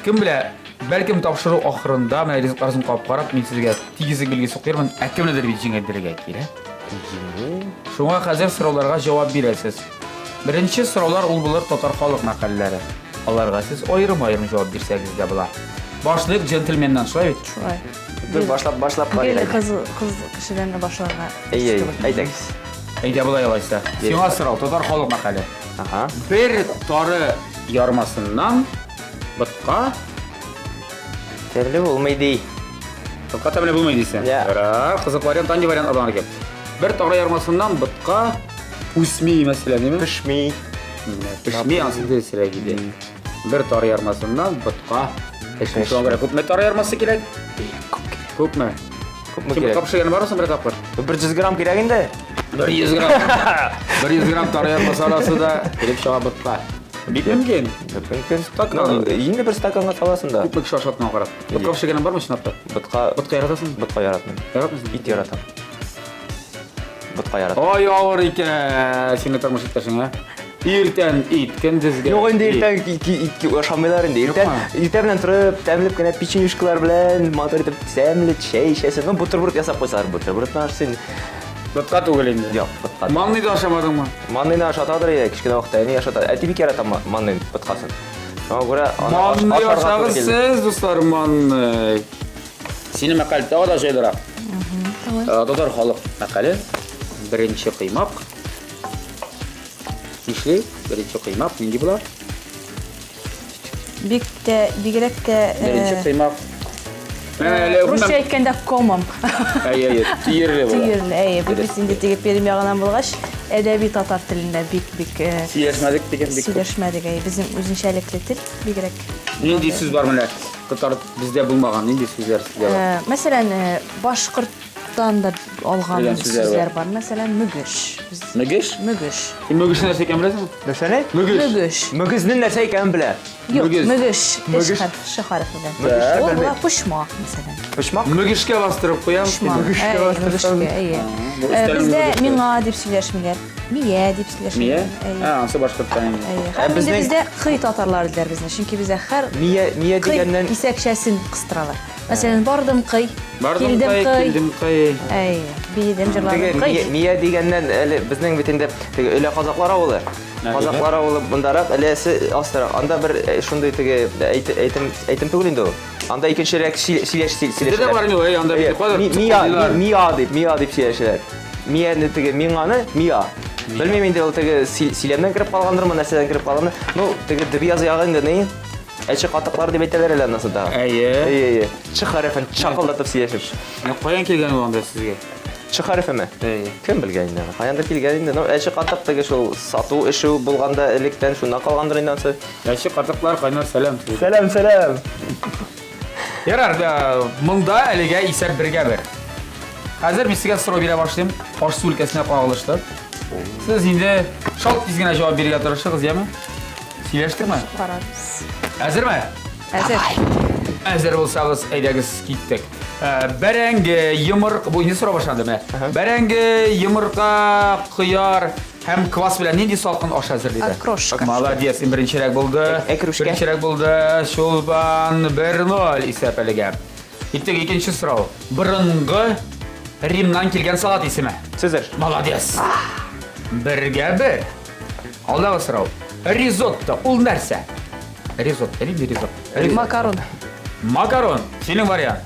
Кем белә, бәлкем тапшыру ахырында менә ризыкларыгызны кабып карап, мин сезгә тигезлек билгесе куярмын, ә кемнедер бит җиңелдерергә кирәк. Шуңа хәзер сорауларга җавап бирәсез. Беренче сораулар ул булыр татар халык мәкальләре. Аларга сез аерым-аерым җавап бирсәгез дә була. Башлыйк джентльменнан, шулай бит? Шулай. Бер башлап башлап карыйк. Гел кыз кыз кешедән дә башларга. Әйе, әйдәгез. Әйдә болай алайса. Сиңа сорау, татар халык мәкале. Ага. Бер тары ярмасыннан ботка Тәмле булмый ди. Ботка тәмле булмый дисең. Ярар, кызык вариант, нинди вариант алган икән? Бер тары ярмасыннан ботка үсми, мәсәлән, димме? Пешми. Пешми, ансы дөресрәк иде. Бер тары ярмасыннан ботка пешми. Шуңа күрә күпме тары ярмасы кирәк? Күпме? Күпме Син кирәк? ботка пешергәне бармы соң бер тапкыр? 100 грамм кирәк инде. 100 грамм. 100 грамм тары ярмасы арасы да килеп чыга ботка. Бик мөмкин. Бик мөмкин. Стакан инде. Инде бер стаканга саласың да. Күпме кеше ашатуына карап. Ботка пешергәнең бармы чынлап та? Ботка Ботка яратасыңмы? Ботка яратмыйм. Яратмыйсың? Ит яратам. Ботка яратам. Ай, авыр икән синең тормыш иптәшең, ә? Иртән ит, көндезге. Юк инде иртән ит ашамыйлар инде. Иртән иртә белән торып, тәмләп кенә печенюшкалар белән матур итеп тәмле чәй эчәсең. Ну, бутерброд ясап куйсалар, бутербродны ашыйсың. Ботка түгел инде. Юк, ботка. Манный да ашамадыңмы? Манныйны ашатадыр иде, кечкенә вакытта әни ашата. Әти бик ярата манный боткасын. Шуңа күрә аны Манный ашагыз сез, дуслар, манный. Синең мәкаль тагы да җайлырак. Татар халык мәкале. Беренче коймак. Нишли? Беренче коймак нинди була? Бик тә, бигрәк тә... Беренче э, коймак. Менә әле Русча әйткәндә комом. Әйе, әйе, төерле була. Төерле, әйе. Бу бит инде теге Пермь ягыннан булгач, әдәби татар телендә бик-бик э, Сөйләшмәдек дигән бик. Сөйләшмәдек, әйе. Безнең үзенчәлекле тел бигрәк. Нинди сүз бар менә? Татар бездә булмаган нинди сүзләр сездә бар? Э, мәсәлән, башкорт Тан да алган Дигән сүзләр сүзләр бар. Мәсәлән, мөгеш. Без- Мөгеш? Мөгеш. Син мөгешнең нәрсә икәнен беләсеңме? Нәрсәне? Мөгеш. Мөгеш. Мөгезнең нәрсә икәнен белә. Юк, Мөгез. мөгеш. Мөгеш. Ш хәрефе, Ш хәрефе белән. Мөгешне Ул белмим. була почмак, мәсәлән. Почмак? Мөгешкә бастырып куям. Почмак. Мөгешкә Әй, бастырсаң. Мөгешкә, әйе. бу Э, өстәлнең Бездә мөгеше. миңа дип сөйләшмиләр. Мия дип сөйләшмиләр. Мия? Әйе. А, анысы башкорттан инде. Әйе. Ә Һәм инде безнең- бездә кый татарлар диләр безне. Чөнки бездә һәр Мия, мия кый дигәннән кисәкчәсен кыстыралар. Мәсәлән, бардым кый, Бардым килдем кый, кый. килдем кый. Әй, биедем, Теге җырладым кый. мия, мия дигәннән әле безнең бит инде теге Өлә казаклар авылы. Казаклар авылы мондарак, Өләсе астарак. Анда бер э, шундый теге әйт- әйтем әйтем түгел инде ул. Анда икенчерәк сөйләш Бездә дә бар инде ул, әй, анда бит кадәр Мия, диләр. мия дип, мия дип сөйләшәләр. Мияне теге миңаны, мия. Белмим инде ул теге сөйләмнән кереп калгандырмы, нәрсәдән кереп калгандыр. Ну, теге Дөбьяз ягы инде ни? Әче катыклар дип әйтәләр әле анысы да. Әйе. Әйе, әйе. Ч хәрефен чакылдатып сөйләшеп. Менә каян килгән ул анда сезгә? Ч хәрефеме? Әйе. Кем белгән инде аны? Каяндыр килгән инде. Ну, әче катык теге шул сату эше булганда электән шуннан калгандыр инде анысы. Әче катыклар, кайнар сәлам сезгә. Сәлам, сәлам. Ярар, монда әлегә исәп бергә бер. Хәзер мин сезгә сорау бирә башлыйм. Аш-су өлкәсенә кагылышлы. Сез инде шалт тиз генә җавап бирергә тырышыгыз, яме? Сөйләштекме? Карарбыз. Әзерме? Әзер. Әзер булсагыз, әйдәгез, киттек. Э, бәрәңге, йомырка, бу инде сорау башланды менә. Бәрәңге, йомырка, кыяр һәм квас белән нинди салкын аш әзерлиләр? Окрошка. Молодец, иң беренчерәк булды. Әкрүшкә. Беренчерәк булды. Чулпан 1-0 исәп әлегә. Киттек икенче сорау. Борынгы Римнан килгән салат исеме. Цезарь. Молодец. Бергә бер. Алдагы сорау. Ризотто ул нәрсә? Ризотто, нинди ризотто? Ризотто. Макарон. Макарон. Синең вариант.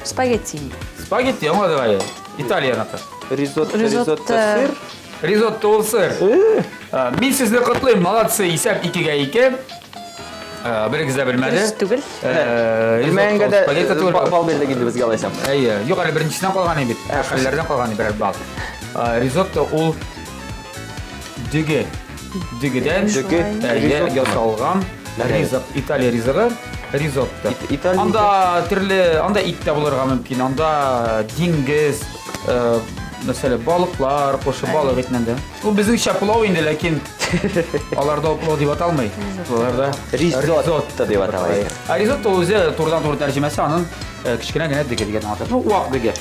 Спагетти. Спагетти, аңа давай. Италияныкы. Ризотто, Ризотто. ризотто, сыр. Ризотто ул сыр. Э, Мин сезне котлыйм, молодцы. Исәп 2-гә 2. Э, Берегез дә белмәде. Дөрес түгел. Э, Белмәгәнгә ризотто дә ул спагетти түгел. бал бирдек инде безгә алайса. Әйе, юк әле беренчесеннән калган бит. Хәлләрдән калган берәр бал. Э, Ризотто ул дөге. Дөгедән Дөге. әйе, Ризотто. ясалган ризык, Италия ризыгы ризотто. Италия Анда төрле, анда ит тә булырга мөмкин, анда диңгез, э, мәсәлән, балыклар кушып балык итеннән дә. Ул безнеңчә пылау инде, ләкин аларда ул пылау дип аталмый. Аларда Ризотто дип атала. Ә ризотто үзе турыдан-туры тәрҗемәсе аның э, кечкенә генә дөге дигән аңлата. Ну, вак дөге.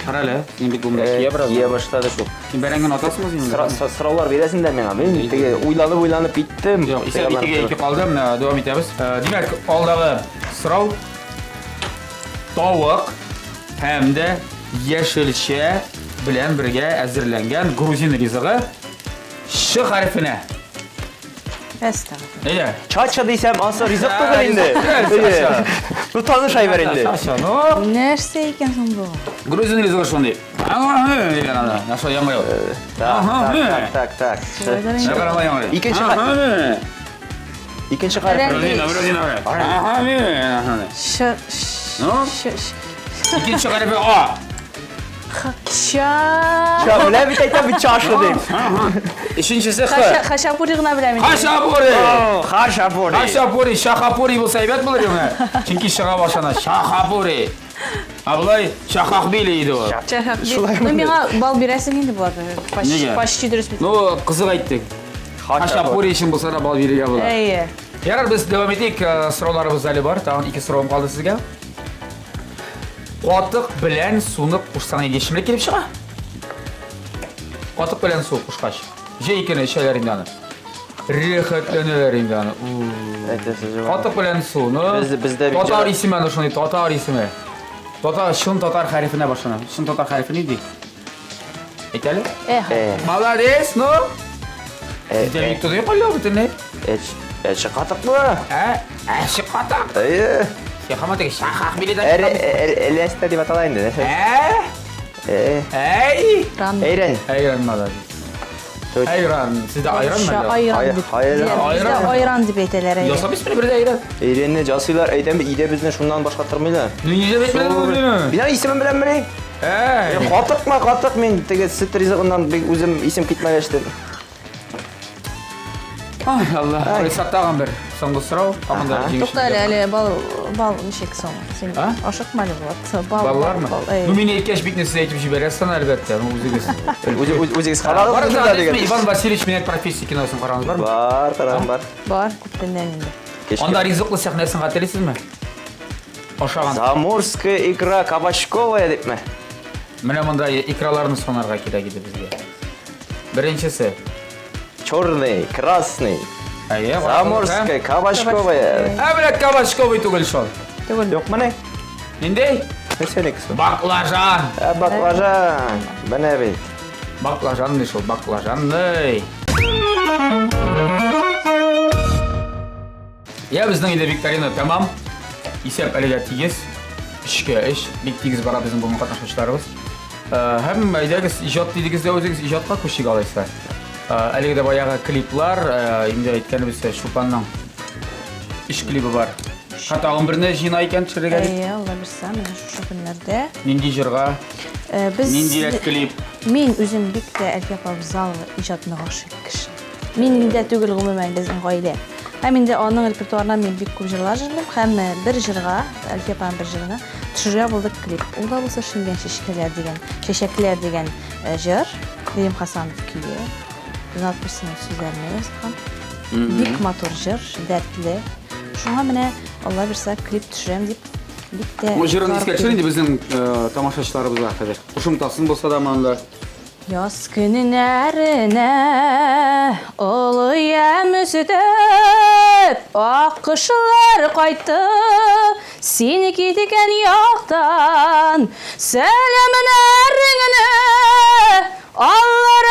Кара әле, син бит бу кия бераз. Кия башлады шул. Син бәрәңгене атасыңмы син? Сораулар бирәсең дә миңа. Мин теге уйланып-уйланып киттем. Юк, исәп икегә ике калды. Менә дәвам итәбез. Э, Димәк, алдагы сорау тавык һәм дә яшелчә белән бергә әзерләнгән грузин ризыгы Ш хәрефенә. Әстәгъфирулла. Әйдә. Чача дисәм, ансы ризык түгел инде. Ризык түгел, чача. Ну таныш әйбер инде. Чача, ну. Нәрсә икән соң бу? Грузин ризыгы шундый. Дигән аны. Наша яңгырау. Так, так, так, так. Шулайдыр инде. Яңгырау яңгырау. Икенче хәреф. Икенче хәреф. Грузин, грузин, грузин. Ш, ш, Ну? ш, ш. Икенче хәрефе А. Ча. Ча, менә бит әйтәм бит чаша дип. Өченчесе Х. Хаша, хачапури гына беләм инде. Хачапури. Хачапури. Хачапури, шахапури булса әйбәт булыр иде. Чөнки чыга башлана. Шахапури. Ә болай шахахбили иде ул. Чахахби. Ну, миңа бал бирәсең инде булат. Почти, Нигә? почти дөрес бит. Ну, кызык әйттек. Хачапури өчен булса да бал бирергә була. Әйе. Ярар, без дәвам итик. Э, Сорауларыбыз әле бар. Тагын ике соравым калды сезгә. Катык белән суны кушсаң нинди эчемлек килеп чыга? Катык белән су кушкач. Җәй көне эчәләр инде аны. Рәхәтләнәләр инде аны. Әйтәсез. Катык белән суны. Бездә бит татар җылы. исеме аны шундый, татар исеме. Татар, чын татар хәрефенә башлана. Чын татар хәрефе нинди? Әйт әле. Эх. Э, Молодец, ну. э, Сездә бик тотый калды бөтенләй. Эч, эче катыкмы? Ә, әче катык. Әйе. Син һаман теге шахах биле дә. Әр, әр, эләстә дип атала инде. Нәрсә? Ә? Э, Әй! Ран. Әйрән. Әйрән молодец. Точно. Әйрән. Сездә айран Ша, мәллә? Айран дип. Айран. Бездә Айран. айран дип әйтәләр. әйе. Ясап исеме бердә әйрән. Әйрәнне жасыйлар, әйтәм, өйдә безне шуннан башка тормыйлар. Ну ничә бит Мин аның исемен беләм мени? Әй! Катыкма, катык мин теге сөт ризыгыннан бик үзем исем китмәгәч дип. Ай, Алла. Алайса тагын бер соңгы сорау. Тагын да җиңүче. Тукта әле, әле бал, бал ничек соң? Син А? ашыкма әле, Булат. Бал, Баллармы? бал, әйе. Ну, мине әйткәч бит сез әйтеп җибәрәсез аны, әлбәттә. Ну, үзегез. Үзе үзегез карагыз Барыгыз да да дигән. Иван Васильевич меняет профессию киносын карагыз бармы? Бар, карагым бар. Бар, күптәннән инде. Кечкенә. Анда ризыклы сәхнәсен хәтерлисезме? Ашаган. Заморская икра кабачковая дипме? Менә монда икраларны санарга кирәк иде безгә. Беренчесе. Черный, красный. Әйе, Заморская, кабачковая. Ә менә кабачковый түгел шул. Түгел. Юк менә. Нинди? Нәрсәнеке соң? Баклажан. Ә, баклажан. Менә бит. Баклажанный шул, баклажанный. Я безнең инде викторина тәмам. Исәп әлегә тигез. Өчкә өч. Бик тигез бара безнең бүгенге катнашучыларыбыз. Э, Һәм әйдәгез иҗат дидегез дә үзегез иҗатка күчик алайса. Э, Әлеге дә баягы клиплар, э, инде әйткәнебезчә Чулпанның өч клибы бар. Хәтта тагын берне җыена икән төшерергә дип. Әйе, Алла бирсә, менә шушы көннәрдә. Нинди җырга, Э, Без ниндирәк клип. Мин үзем бик тә Әлфия апа Абзалова иҗатына гашыйк кеше. Мин дә түгел, гомумән, безнең гаилә. Һәм инде аның репертуарыннан мин бик күп җырлар җырлыйм һәм бер җырга, Әлфия апаның бер җырына төшерергә булдык клип. Ул да булса Шиңгән чәчкәләр дигән, чәчәкләр дигән җыр. Рим Хасанов көе. Ренат Мусинов сүзләренә язган. Бик матур җыр, дәртле. Шуңа менә Алла бирса клип төшерәм дип бик тә Бу җырын искә төшер инде безнең тамашачыларыбызга хәзер. Кушымтасын булса да монда. Яз көннәренә олы ямь өстәп, ак кошлар кайтты син киткән яктан. Сәламнәреңне алар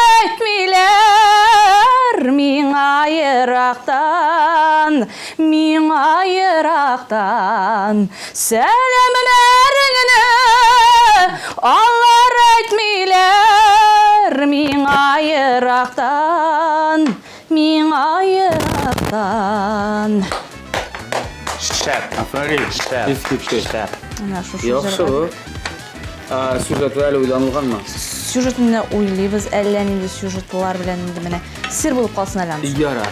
әйтмиләр миңа ерактан, миңа ерактан. Сәламнәреңне алар әйтмиләр миңа ерактан, миңа ерактан. Шәп. Афәрин. Шәп. Искиткеч. Шәп. Менә шушы Яхшы җырга. бу. Ә, Сюжеты әле уйланылганмы? Сюжетны уйлыйбыз, әллә нинди сюжетлар белән инде менә сер булып калсын әле анысы. Ярар.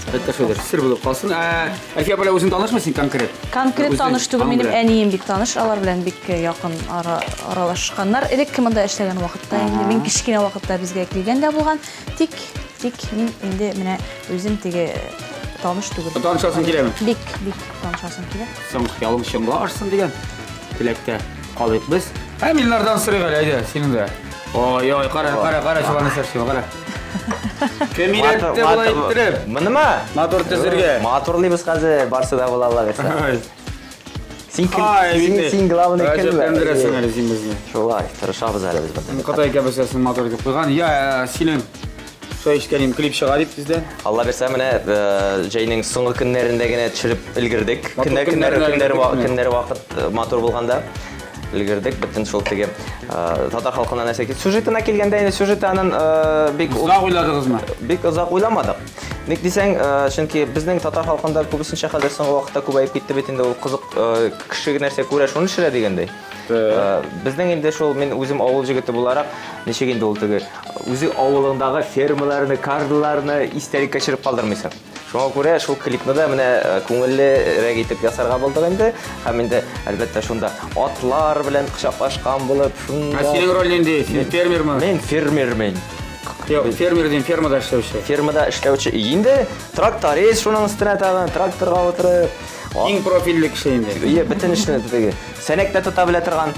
Әлбәттә шулайдыр. Сер булып калсын. Ә, Әлфия апа үзең танышмы син конкрет? Конкрет Үзең таныш түгел, аның минем белән. әнием бик таныш, алар белән бик э, якын ара, аралашканнар. Элек монда эшләгән вакытта инде мин кечкенә вакытта безгә килгән дә булган. Тик, тик мин инде менә үзем теге э, таныш түгел. Танышасың киләме? Бик, бик танышасым килә. Соң хыялың чынга ашсын дигән теләктә калыйк без. Ә Илнардан сорыйк әле, әйдә, синең дә. Ой, ой, кара, кара, кара, чуланы сәрсен, кара. Кем өйрәтте болай иттереп? Моныма? Матур төзергә. Матурлыйбыз хәзер, барсы да була Алла бирсә. Ай, Син кем? Ай, Син, бит. син главный кем? Гаҗәпләндерәсең әле син безне. Шулай, тырышабыз әле без монда. Кытай кәбестәсен матур итеп куйган. Я, синең шулай ишеткәнем клип чыга дип тиздән. Алла бирсә, менә җәйнең соңгы көннәрендә генә төшереп өлгердек. Матур Көннәр көннәр көннәренә көннәр өлгердекме? көннәр вакыт матур булганда өлгердек. Бөтен шул теге татар халкына нәрсә кил. Сюжетына килгәндә инде сюжеты анын бик Озак уйладыгызмы? бик озак уйламадык. Ник дисәң, чөнки безнең татар халкында күбесенчә хәзер соңгы вакытта күбәеп китте бит инде ул кызык кеше нәрсә күрә, шуны төшерә дигәндәй. Безнең инде шул мин үзем авыл җегете буларак, ничек инде ул теге үзе авылыңдагы фермаларны, кардыларны истәлеккә төшереп калдырмыйсың. Шуңа күрә шул клипны да менә күңеллерәк итеп ясарга булдык инде. Һәм инде әлбәттә шунда атлар белән кочаклашкан булып, шунда. Ә синең роль нинди? Син фермермы? Мин фермермен. Юк, фермер дим, фермада эшләүче. Фермада эшләүче. Инде тракторист шуның өстенә тагын тракторга утырып. Иң профильле кеше инде. Ие, бөтен эшне теге. Сәнәк тә тота белә торган.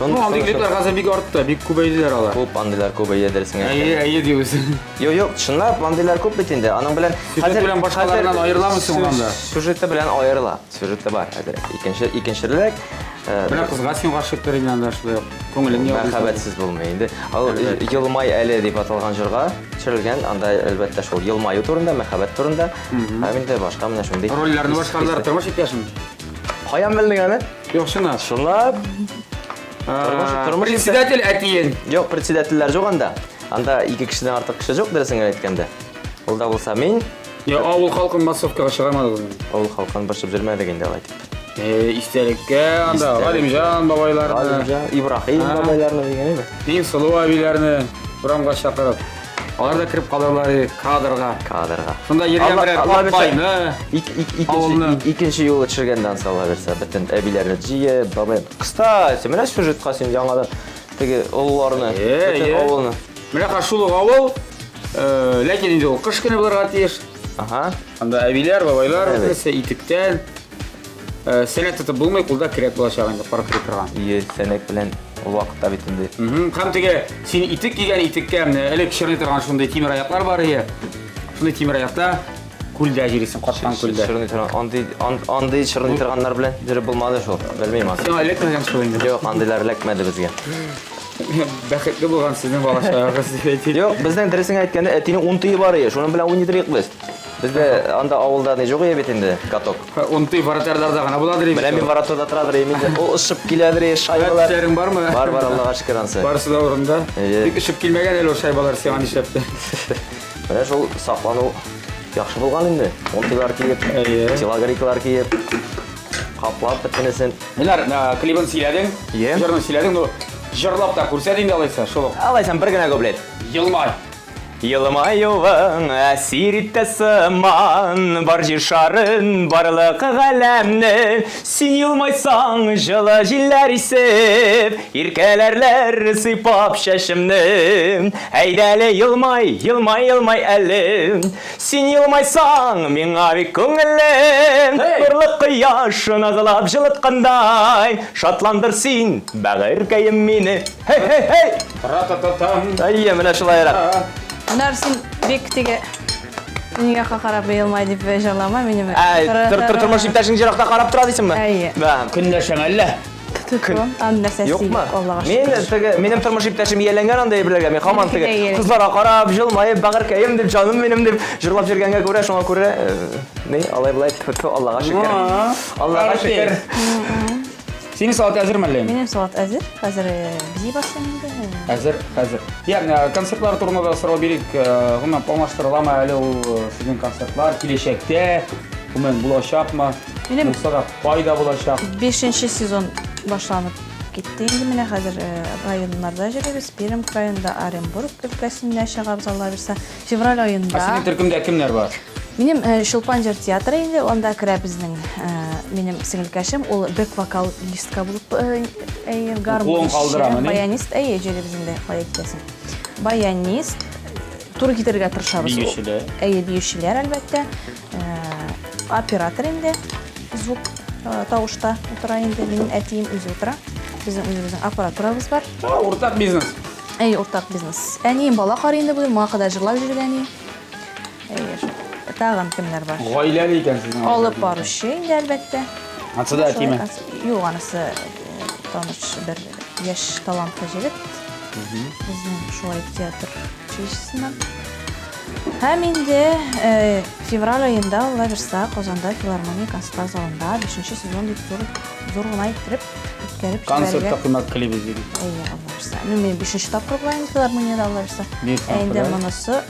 Ну, андый клиплар хәзер бик артты, бик күбәйделәр алар. Күп андыйлар күбәйде дөресен Әйе, әйе дибез. Юк, юк, чынлап андыйлар күп бит инде. Аның белән Сюжет белән башкаларыннан аерыламы соң ул анда? Сюжеты белән аерыла. Сюжеты бар әзерәк. Икенче, икенчерәк. Менә кызга син гашыйктыр инде анда шулай ук. Күңелең ял. Мәхәббәтсез булмый инде. Ал Елмай әле дип аталган җырга төшерелгән. Анда әлбәттә шул елмаю турында, мәхәббәт турында. Һәм инде башка менә шундый. Рольләрне башкардылар, тормыш иптәшем. Каян белдең аны? Юк, чынлап. Чынлап. Тормыш Председатель әтиең. Юк, председательләр юк анда. Анда ике кешедән артык кеше юк, дөресен генә әйткәндә. Ул да булса мин, Я авыл халкын массовкага чыгармадыгызмы? авыл халкын борчып йөрмәдек инде алай дип. Истәлеккә анда Галимҗан бабайларны, Галимҗан, Ибраһим бабайларны дигән әйбер. Иң сылу әбиләрне урамга чакырып, алар да кереп калырлар иде кадрга. Кадрга. Шунда йөргән берәр бабайны, авылны. Икенче юлы төшергәннән соң Алла бирсә, бөтен әбиләрне җыеп, бабай. Кстати, менә сюжетка син яңадан теге олыларны, бөтен авылны. Менә хәзер шул ук авыл, ләкин инде ул кыш көне булырга тиеш. Ага. Анда әбиләр, бабайлар, бөтенесе итектән. Сәнәк тотып булмый, кулда көрәк булачак инде, кар көрәп торган. Ие, сәнәк белән ул вакытта бит инде. Һәм теге син итек кигән итеккә менә элек чорный торган шундый тимер аяклар бар ие. Шундый тимер аякта күлдә йөрисең, каткан күлдә. Чорный торган, андый андый чорный торганнар белән йөреп булмады шул. Белмим аны. Сиңа эләкмәгән шул инде. Юк, андыйлар эләкмәде безгә. Бәхетле булган сезнең балачагыгыз дип әйтик. Юк, безнең дөресен әйткәндә әтинең ун тые бар ие, шуның белән уйный торыйк без. Бездә анда авылда ни юк ие бит инде, каток. Ун тый вратарьларда гына буладыр инде. Менә мин вратарьда торадыр идем инде. Ул очып киләдер ие, шайбалар. Тешләрең бармы? Бар, бар, Аллага шөкер ансы. Барысы да урында. Әйе. Бик очып килмәгән әле ул шайбалар сиңа нишләптер. Менә шул саклану яхшы булган инде. Ун тыйлар киеп, Әйе. телогрейкалар киеп, каплап бөтенесен. Менә клибын сөйләдең, Е. җырны сөйләдең, ну җырлап та күрсәт инде алайса, шул ук. Алайсам бер генә куплет. Елмай. Елмаюың әсир итте сыман Бар җир шарын, барлык галәмне. Син елмайсаң, җылы җилләр исеп, Иркәләрләр сыйпап чәчемне. Әйдәле, елмай, елмай, елмай әле. Син елмайсаң, миңа бик күңелле. Нурлы кояш назлап җылыткандай, Шатландыр син, бәгырькәем мине. Һей, һей, һей! Ра-та-та-там. Әйе, менә шулайрак. Менә син бик теге минем якка карап елмай дип җырлама минем. Ә, тор, тор, тормыш иптәшең җыракта карап тора дисеңме? Әйе. Да. Көнләшәм әллә? Көн. Аны нәрсә Юкмы? Аллага Мин шөкер. теге минем тормыш иптәшем ияләнгән андый әйберләргә. Мин һаман Минеке теге дә ияләнгән. кызларга карап, җылмаеп, бәгырькәем дип, җаным минем дип җырлап йөргәнгә күрә, шуңа күрә э, ни, алай болай тфү, тфү, Аллага шөкер. Аллага шөкер. Синең салат әзерме әллә инде? Минем салат әзер. Хәзер э, бизи башлыйм инде. Әзер, хәзер. Я, менә концертлар турында да сорау бирик. Э, Гомумән, планлаштырыламы әле ул э, сезнең концертлар киләчәктә? Гомумән, булачакмы? Минем- Булса да, кайда булачак? Бишенче сезон башланып китте инде. Менә хәзер э, районнарда йөрибез. Пермь краенда, Оренбург өлкәсендә чыгабыз, Алла бирсә. Февраль Ә аенда. синең төркемдә кемнәр бар? Минем э, Чулпан җыр театры инде, анда керә безнең э, минем сеңелкәшем, ул бэк-вокалистка булып э, әйе, Кулын калдырамы, ни? Баянист, әйе, җөрибез инде, кая китәсең. Баянист, туры китерергә тырышабыз. Биючеләр. Әйе, биючеләр, әлбәттә. Оператор инде, звук тавышта утыра инде, минем әтием үзе утыра. Безнең үзебезнең аппаратурабыз бар. Уртак бизнес. Әйе, уртак бизнес. Әнием бала карый инде бүген, моңа кадәр җырлап йөргән әнием. Әйе, шул. Тагын кемнәр бар? Гаиләле икән сезнең. Алып баручы инде, әлбәттә. Анысы да әтиме? Юк, анысы таныш бер яшь талантлы җегет. Безнең шулай театр училищесыннан. Һәм инде февраль аенда, Алла бирса, Казанда филармония концертлар залында 5 сезон дип зур зур гына иттереп үткәреп Концерт тәкъдим кылыбыз диде. Әйе, Алла бирса. Мин 5 тапкыр була инде филармониядә, Алла бирса. Ә инде монысы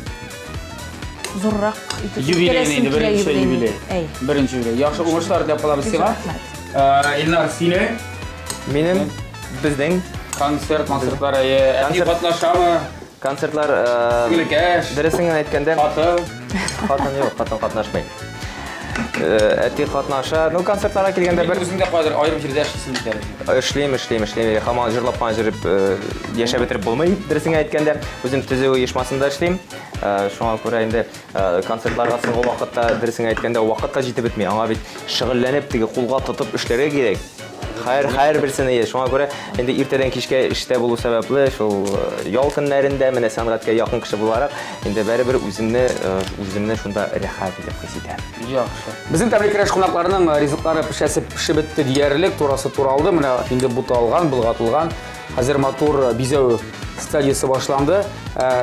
зуррак итеп Юбилей инде, беренче юбилей. Әй. Беренче юбилей. Яхшы уңышлар теләп калабыз сиңа. Илнар, сине? Минем, безнең концерт, концертлар, әйе. Әти катнашамы? Концертлар, Сеңлекәш. Дөресен генә әйткәндә, хатын. Хатын юк, хатын катнашмый. Әти катнаша. Ну, концертларга килгәндә бер үзең дә кайдыр аерым җирдә эшлисең бит әле. Эшлим, эшлим, эшлим. Һаман җырлап кына йөреп яшәп бетереп булмый, дөресен генә әйткәндә. Үзем төзү оешмасында эшлим. Шуңа күрә инде концертларга соңгы вакытта, дөресен әйткәндә, вакыт та җитеп бетми. Аңа бит шөгыльләнеп, теге кулга тотып эшләргә кирәк. Хәер, хәер берсен ие. Шуңа күрә инде иртәдән кичкә эштә булу сәбәпле, шул ял көннәрендә менә сәнгатькә якын кеше буларак, инде барыбер үземне, үземне шунда рәхәт итеп хис итәм. Яхшы. Безнең тәмле көрәш кунакларының ризыклары пешәсе пешеп бетте диярлек, турасы туралды. Менә инде буталган, болгатылган. Хәзер матур бизәү стадиясе башланды.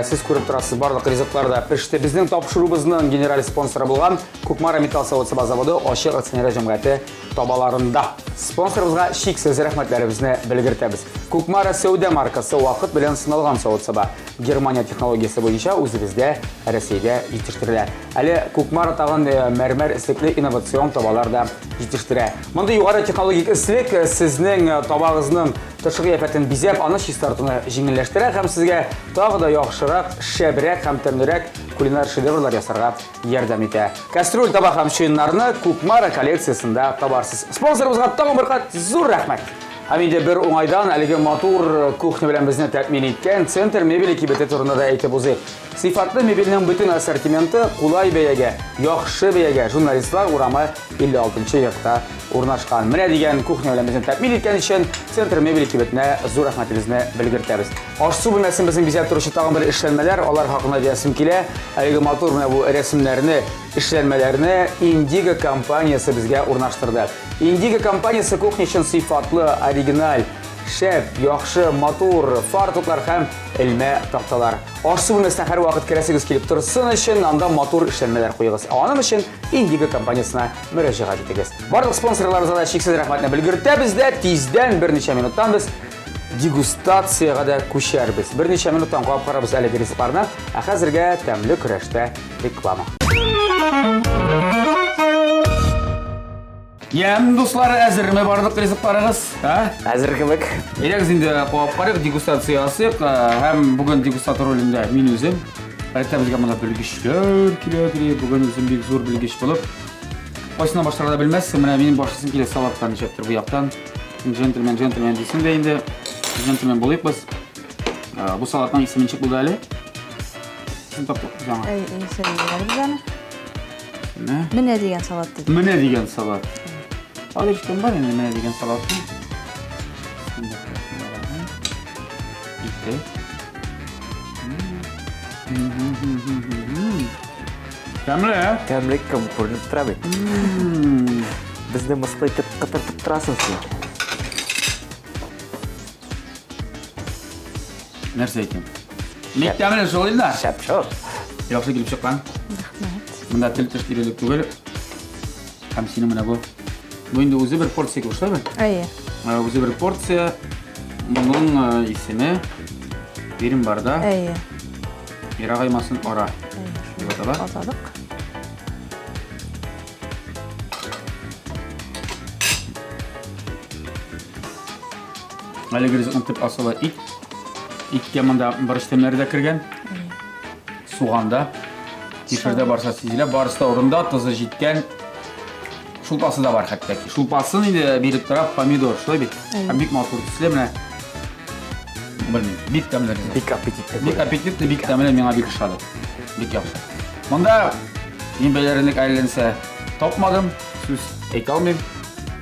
Сез күреп торасыз, барлык ризыклар да пеште. Безнең тапшыруыбызның генераль спонсоры булган Кукмара металл савыт-саба заводы ачык акционерлар җәмгыяте табаларында. Спонсорыбызга чиксез рәхмәтләребезне белгертәбез. Кукмара сәүдә маркасы вакыт белән сыналган савыт-саба. Германия технологиясе буенча үзебездә, Рәсәйдә җитештерелә. Әле Кукмара тагын мәрмәр эслекле инновацион табалар да җитештерә. Мондый югары технологик эслек сезнең табагызның тышкы кыяфәтен бизәп, аны чистартуны җиңелләштерә һәм сезгә тагы да яхшырак, шәбрәк һәм тәмлерәк кулинар шедеврлар ясарга ярдәм итә. Кастрюль, таба һәм чуеннарны Кукмара коллекциясендә табарсыз. Спонсорыбызга тагын бер кат зур рәхмәт! Һәм инде бер уңайдан әлеге матур кухня белән безне тәэмин иткән Центр мебели кибете турында да әйтеп узыйк. Сыйфатлы мебельнең бөтен ассортименты кулай бәягә, яхшы бәягә Журналистлар урамы 56 йортта урнашкан. Менә дигән кухня белән безне тәэмин иткән өчен Центр мебели кибетенә зур рәхмәтебезне белгертәбез. Аш-су бүлмәсен безнең бизәп торучы тагын бер эшләнмәләр, алар хакында диясем килә. Әлеге матур менә бу рәсемнәрне, эшләнмәләрне Indigo компаниясе безгә урнаштырды. Indigo компаниясе кухня өчен сыйфатлы, оригиналь, шәп, яхшы, матур фартуклар һәм элмә такталар. Аш-су бүлмәсенә һәрвакыт керәсегез килеп торсын өчен анда матур эшләнмәләр куегыз. Ә аның өчен Indigo компаниясенә мөрәҗәгать итегез. Барлык спонсорларыбызга да чиксез рәхмәтне белгертәбез дә, тиздән берничә минуттан без дегустациягә дә күчәрбез. Берничә минуттан кабып карарбыз әлеге ризыкларны. Ә хәзергә тәмле көрәштә реклама. Йәм, дуслар, әзерме барлык ризыкларыгыз? А? Әзер кебек. Әйдәгез инде кабып карыйк, дегустация ясыйк. Һәм бүген дегустатор ролендә мин үзем. Гадәттә безгә монда белгечләр килә ди. Бүген үзем бик зур белгеч булып. Кайсына башларга да белмәссең. Менә минем башлыйсым килә салаттан ничектер бу яктан. Джентльмен, джентльмен дисең дә инде. Джентльмен булыйк без. Бу салатның исеме ничек булды әле? Исем таптык без аңа. Әй, әй, сөйлиләр без аны. Менә. Менә дигән салат диде. Менә дигән салат. Ал ишеткән бар инде менә дигән салатны. Ите. Тәмле, ә? Тәмле кем күренеп тора бит. Безне мыскыл итеп кытыртып торасың син. Нәрсә әйтим? Бик тәмле шул инде. Шәп шул. Яхшы килеп чыккан. Рәхмәт. Монда тел теш тирелек түгел. Һәм синең менә бу. Бу инде үзе бер порция кебек, шулаймы? Әйе. Үзе бер порция. Моның исеме Бирем барда. Әйе. Ерагаймасын ара. Әйе. Дип атала. Атадык. Әлеге ризыкның төп асылы ит. Иткә монда борыч тәмнәре дә кергән. Суган да. Кишер дә барса сизелә. Барысы да урында, тозы җиткән. Шулпасы да бар хәтта ки. Шулпасын инде биреп тора помидор, шулай бит? Һәм бик матур төсле менә. Белмим, бик тәмле ризык. Бик аппетитлы. Бик аппетитлы, бик тәмле, миңа бик ошады. Бик яхшы. Монда мин бәйләренлек әйләнсә тапмадым, сүз әйтә алмыйм.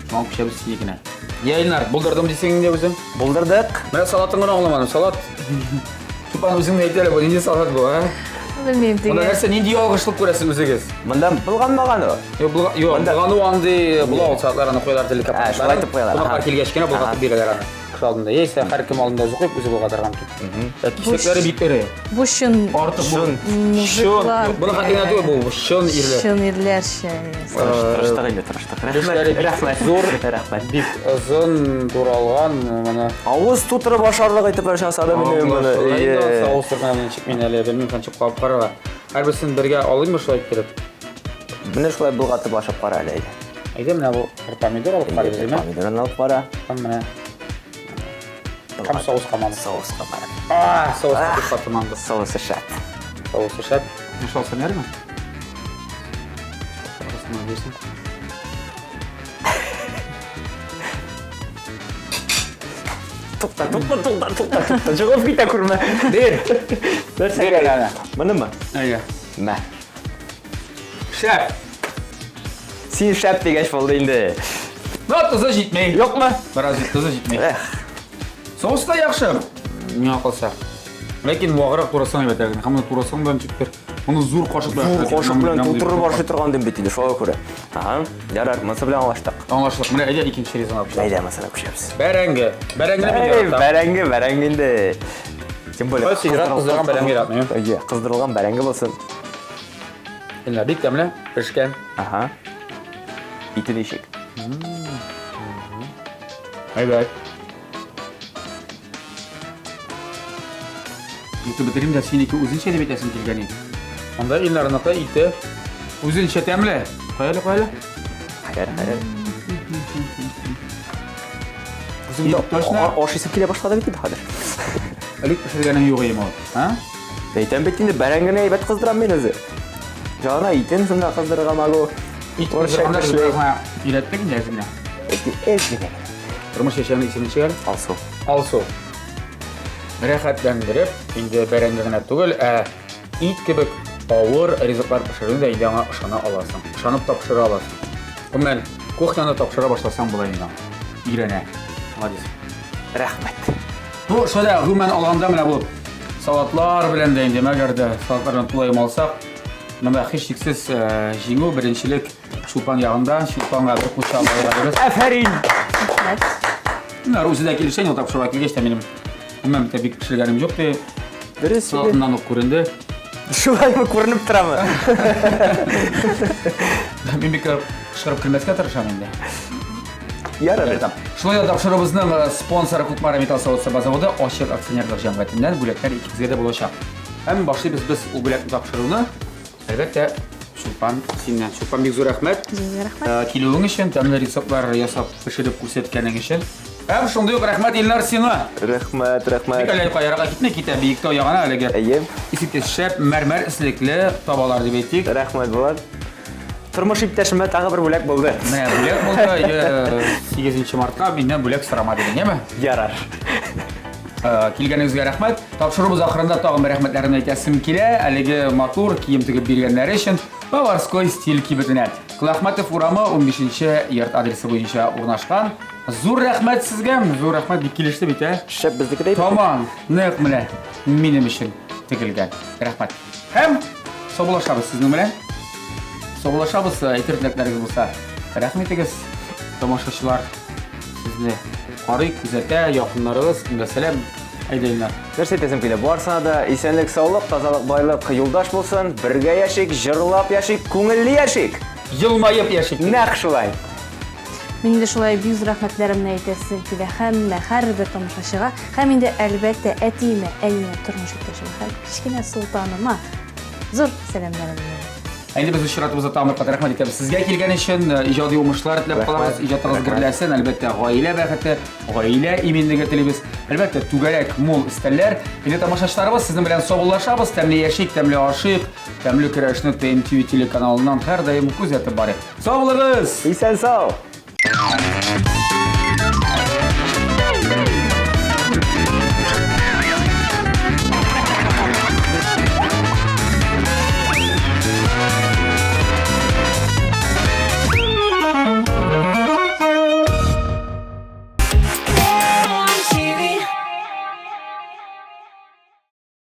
Шуңа күчәбез синекенә. Я, Илнар, булдырдым дисең инде үзең. Булдырдык. Менә салатын гына аңламадым. Салат. Тупан үзең әйт әле, бу нинди салат бу, а? Белмим Монда теге. нәрсә, нинди ялгышлык күрәсез үзегез? Монда болганмаган ул. Юк, булга, юк, Монда- булгану андый була ул салатлар аны куялар теле Ә, шулай итеп куялар, Кунаклар аха. килгәч кенә болгатып Аха. бирәләр аны. Кеше алдында. Яисә һәркем алдында үзе куеп, үзе болгатырга мөмкин. Ә Кисәкләре бик эре. Бу чын Артык бу. Чын. мужиклар. Чын. Буны хәтта генә түгел, бу чын ирләр. Чын ирләрчә. Тырыштык инде, тырыштык. Тешләре Рәхмәт. бик Рәхмәт. зур. Рәхмәт. Бик озын туралган, моны. Авыз тутырып ашарлык итеп ясады минем моны. Ие. Соус гына ничек мин әле белмим, ничек кабып карарга. Һәрберсен бергә алыйммы шулай иттереп? Менә шулай болгатып ашап кара әле. әйдә. Әйдә менә бу бер помидор алып карыйбыз, әйме? Помидорын алып кара. Һәм менә һәм соус камамыз. Соус камара. А, соус бик каты манды. Соусы шәп. Соусы шәп. Мин алсам ярыймы? Арасына бирсен. Тукта, тукта, тукта, тукта, тукта. Чыгып китә күрмә. Бир. Нәрсә Бир әле аны. Монымы? Әйе. Мә. Шәп. Син шәп дигәч булды инде. Но тозы җитми. Юкмы? Бераз тозы җитми. Эх, Соус та яхшы. Миңа калса. Ләкин ваграк турасаң әйбәт әле. Һәм моны турасаң да ничектер. Моны зур кашык белән. зур кашык белән тутырып ашый торган дим бит инде, шуңа күрә. Ага, ярар, монысы белән аңлаштык. Аңлаштык. Менә әйдә икенче ризыгына күчәбез. Әйдә, монысына күчәбез. Бәрәңге. Бәрәңгене мин Эй, яратам. бәрәңге, бәрәңге инде. Тем более. Кайсы ерак кыздырган бәрәңге яратмыйм. Әйе, кыздырылган бәрәңге булсын. Инде бик тәмле, пешкән. Ага. Ите ничек? Әйбәт. Итеп бетерим дә синеке үзенчә дип әйтәсем килгән иде. Анда Илнарныкы ите үзенчә тәмле. Кая әле, кая әле? Хәер, хәер. Ит точно. Ашыйсым килә башлады бит инде хәзер. Элек пешергәнең юк иде ул. А? Әйтәм бит инде, бәрәңгене әйбәт кыздырам мин үзе. Җана итен шунда кыздырырга могу. Ит Орысча кыздырганда без кешеләр. бераз гына өйрәттек инде әз генә. Әз генә. Тормыш яшәүнең исеме ничек әле? Алсу. Алсу. Рәхәтләндереп, инде бәрәңге генә түгел, ә ит кебек авыр ризыклар пешерүне дә инде аңа ышана аласың. Ышанып тапшыра аласың. Гомумән, кухняны тапшыра башласаң була инде аңа. Өйрәнә. Молодец. Рәхмәт. Ну, шулай да, гомумән алганда менә бу салатлар белән дә инде, мәгәр дә салатлар белән тулаем алсак, монда һичшиксез җиңү, беренчелек Чулпан ягында, Чулпанга бер кул чабып алырбыз. Афәрин! Рәхмәт. Менә үзе дә килешә, инде тапшыруга килгәч тә минем гомумән бит бик пешергәнем юк ди. Дөрес. Салатыннан ук күренде. Шулаймы күренеп торамы? Мин бик кычкырып көлмәскә тырышам инде. Ярар. Шулай да тапшыруыбызның спонсоры Кукмара металл савыт-саба заводы ачык акционерлык җәмгыятеннән бүләкләр икегезгә дә булачак. Һәм башлыйбыз без ул бүләкне тапшыруны. Әлбәттә, Чулпан синнән. Чулпан, бик зур рәхмәт. Үзегезгә рәхмәт. Килүең өчен, тәмле рецептлар ясап, пешереп күрсәткәнең өчен. Һәм шундый ук рәхмәт Илнар сиңа. Рәхмәт, рәхмәт. Бик әле каярга китми, китә Биектау ягына әлеге. Әйе. Искиткеч шәп мәрмәр эслекле табалар дип әйтик. Рәхмәт, Булат. Тормыш иптәшемә тагы бер бүләк булды. Менә бүләк булды. 8 мартка миннән бүләк сорама дидең, яме? Ярар. Э, килгәнегезгә рәхмәт. Тапшыруыбыз ахырында тагын бер рәхмәтләремне әйтәсем килә. Әлеге матур кием тегеп биргәннәре өчен Поварской стиль кибетенә. Кулахматов урамы 15 йорт адресы буенча урнашкан. Зур рәхмәт сезгә, зур рәхмәт, бик килеште бит, ә? Шәп безнеке дә. Тамам, нәкъ менә минем өчен тегелгән. Рәхмәт. Һәм саубуллашабыз сезнең белән. Саубуллашабыз, әйтер теләкләрегез булса, рәхим итегез, тамашачылар сезне карый, күзәтә, якыннарыгыз, мәсәлән, әйдә, Илнар. Нәрсә әйтәсем килә? Барсына да исәнлек, саулык, тазалык, байлык юлдаш булсын. Бергә яшик, җырлап яшик, күңелле яшик. Елмаеп яшик. Нәкъ шулай. Мин дә шулай бик зур рәхмәтләремне әйтәсем килә һәммә, һәрбер тамашачыга һәм инде, әлбәттә, әтиемә, әниемә, тормыш иптәшемә һәм кечкенә Солтаныма зур сәламнәремне юллыйм. Ә инде без очратуыбызда тагын бер кат рәхмәт итәбез сезгә килгән өчен, иҗади уңышлар теләп калабыз, иҗатыгыз гөрләсен, әлбәттә, гаилә бәхете, гаилә иминлеге телибез. Әлбәттә, түгәрәк, мул өстәлләр. Инде тамашачыларыбыз, сезнең белән саубуллашабыз, тәмле яшик, тәмле ашыйк, тәмле көрәшне ТМТV телеканалыннан һәрдаим күзәтеп барыйк. Сау булыгыз! Исән сау!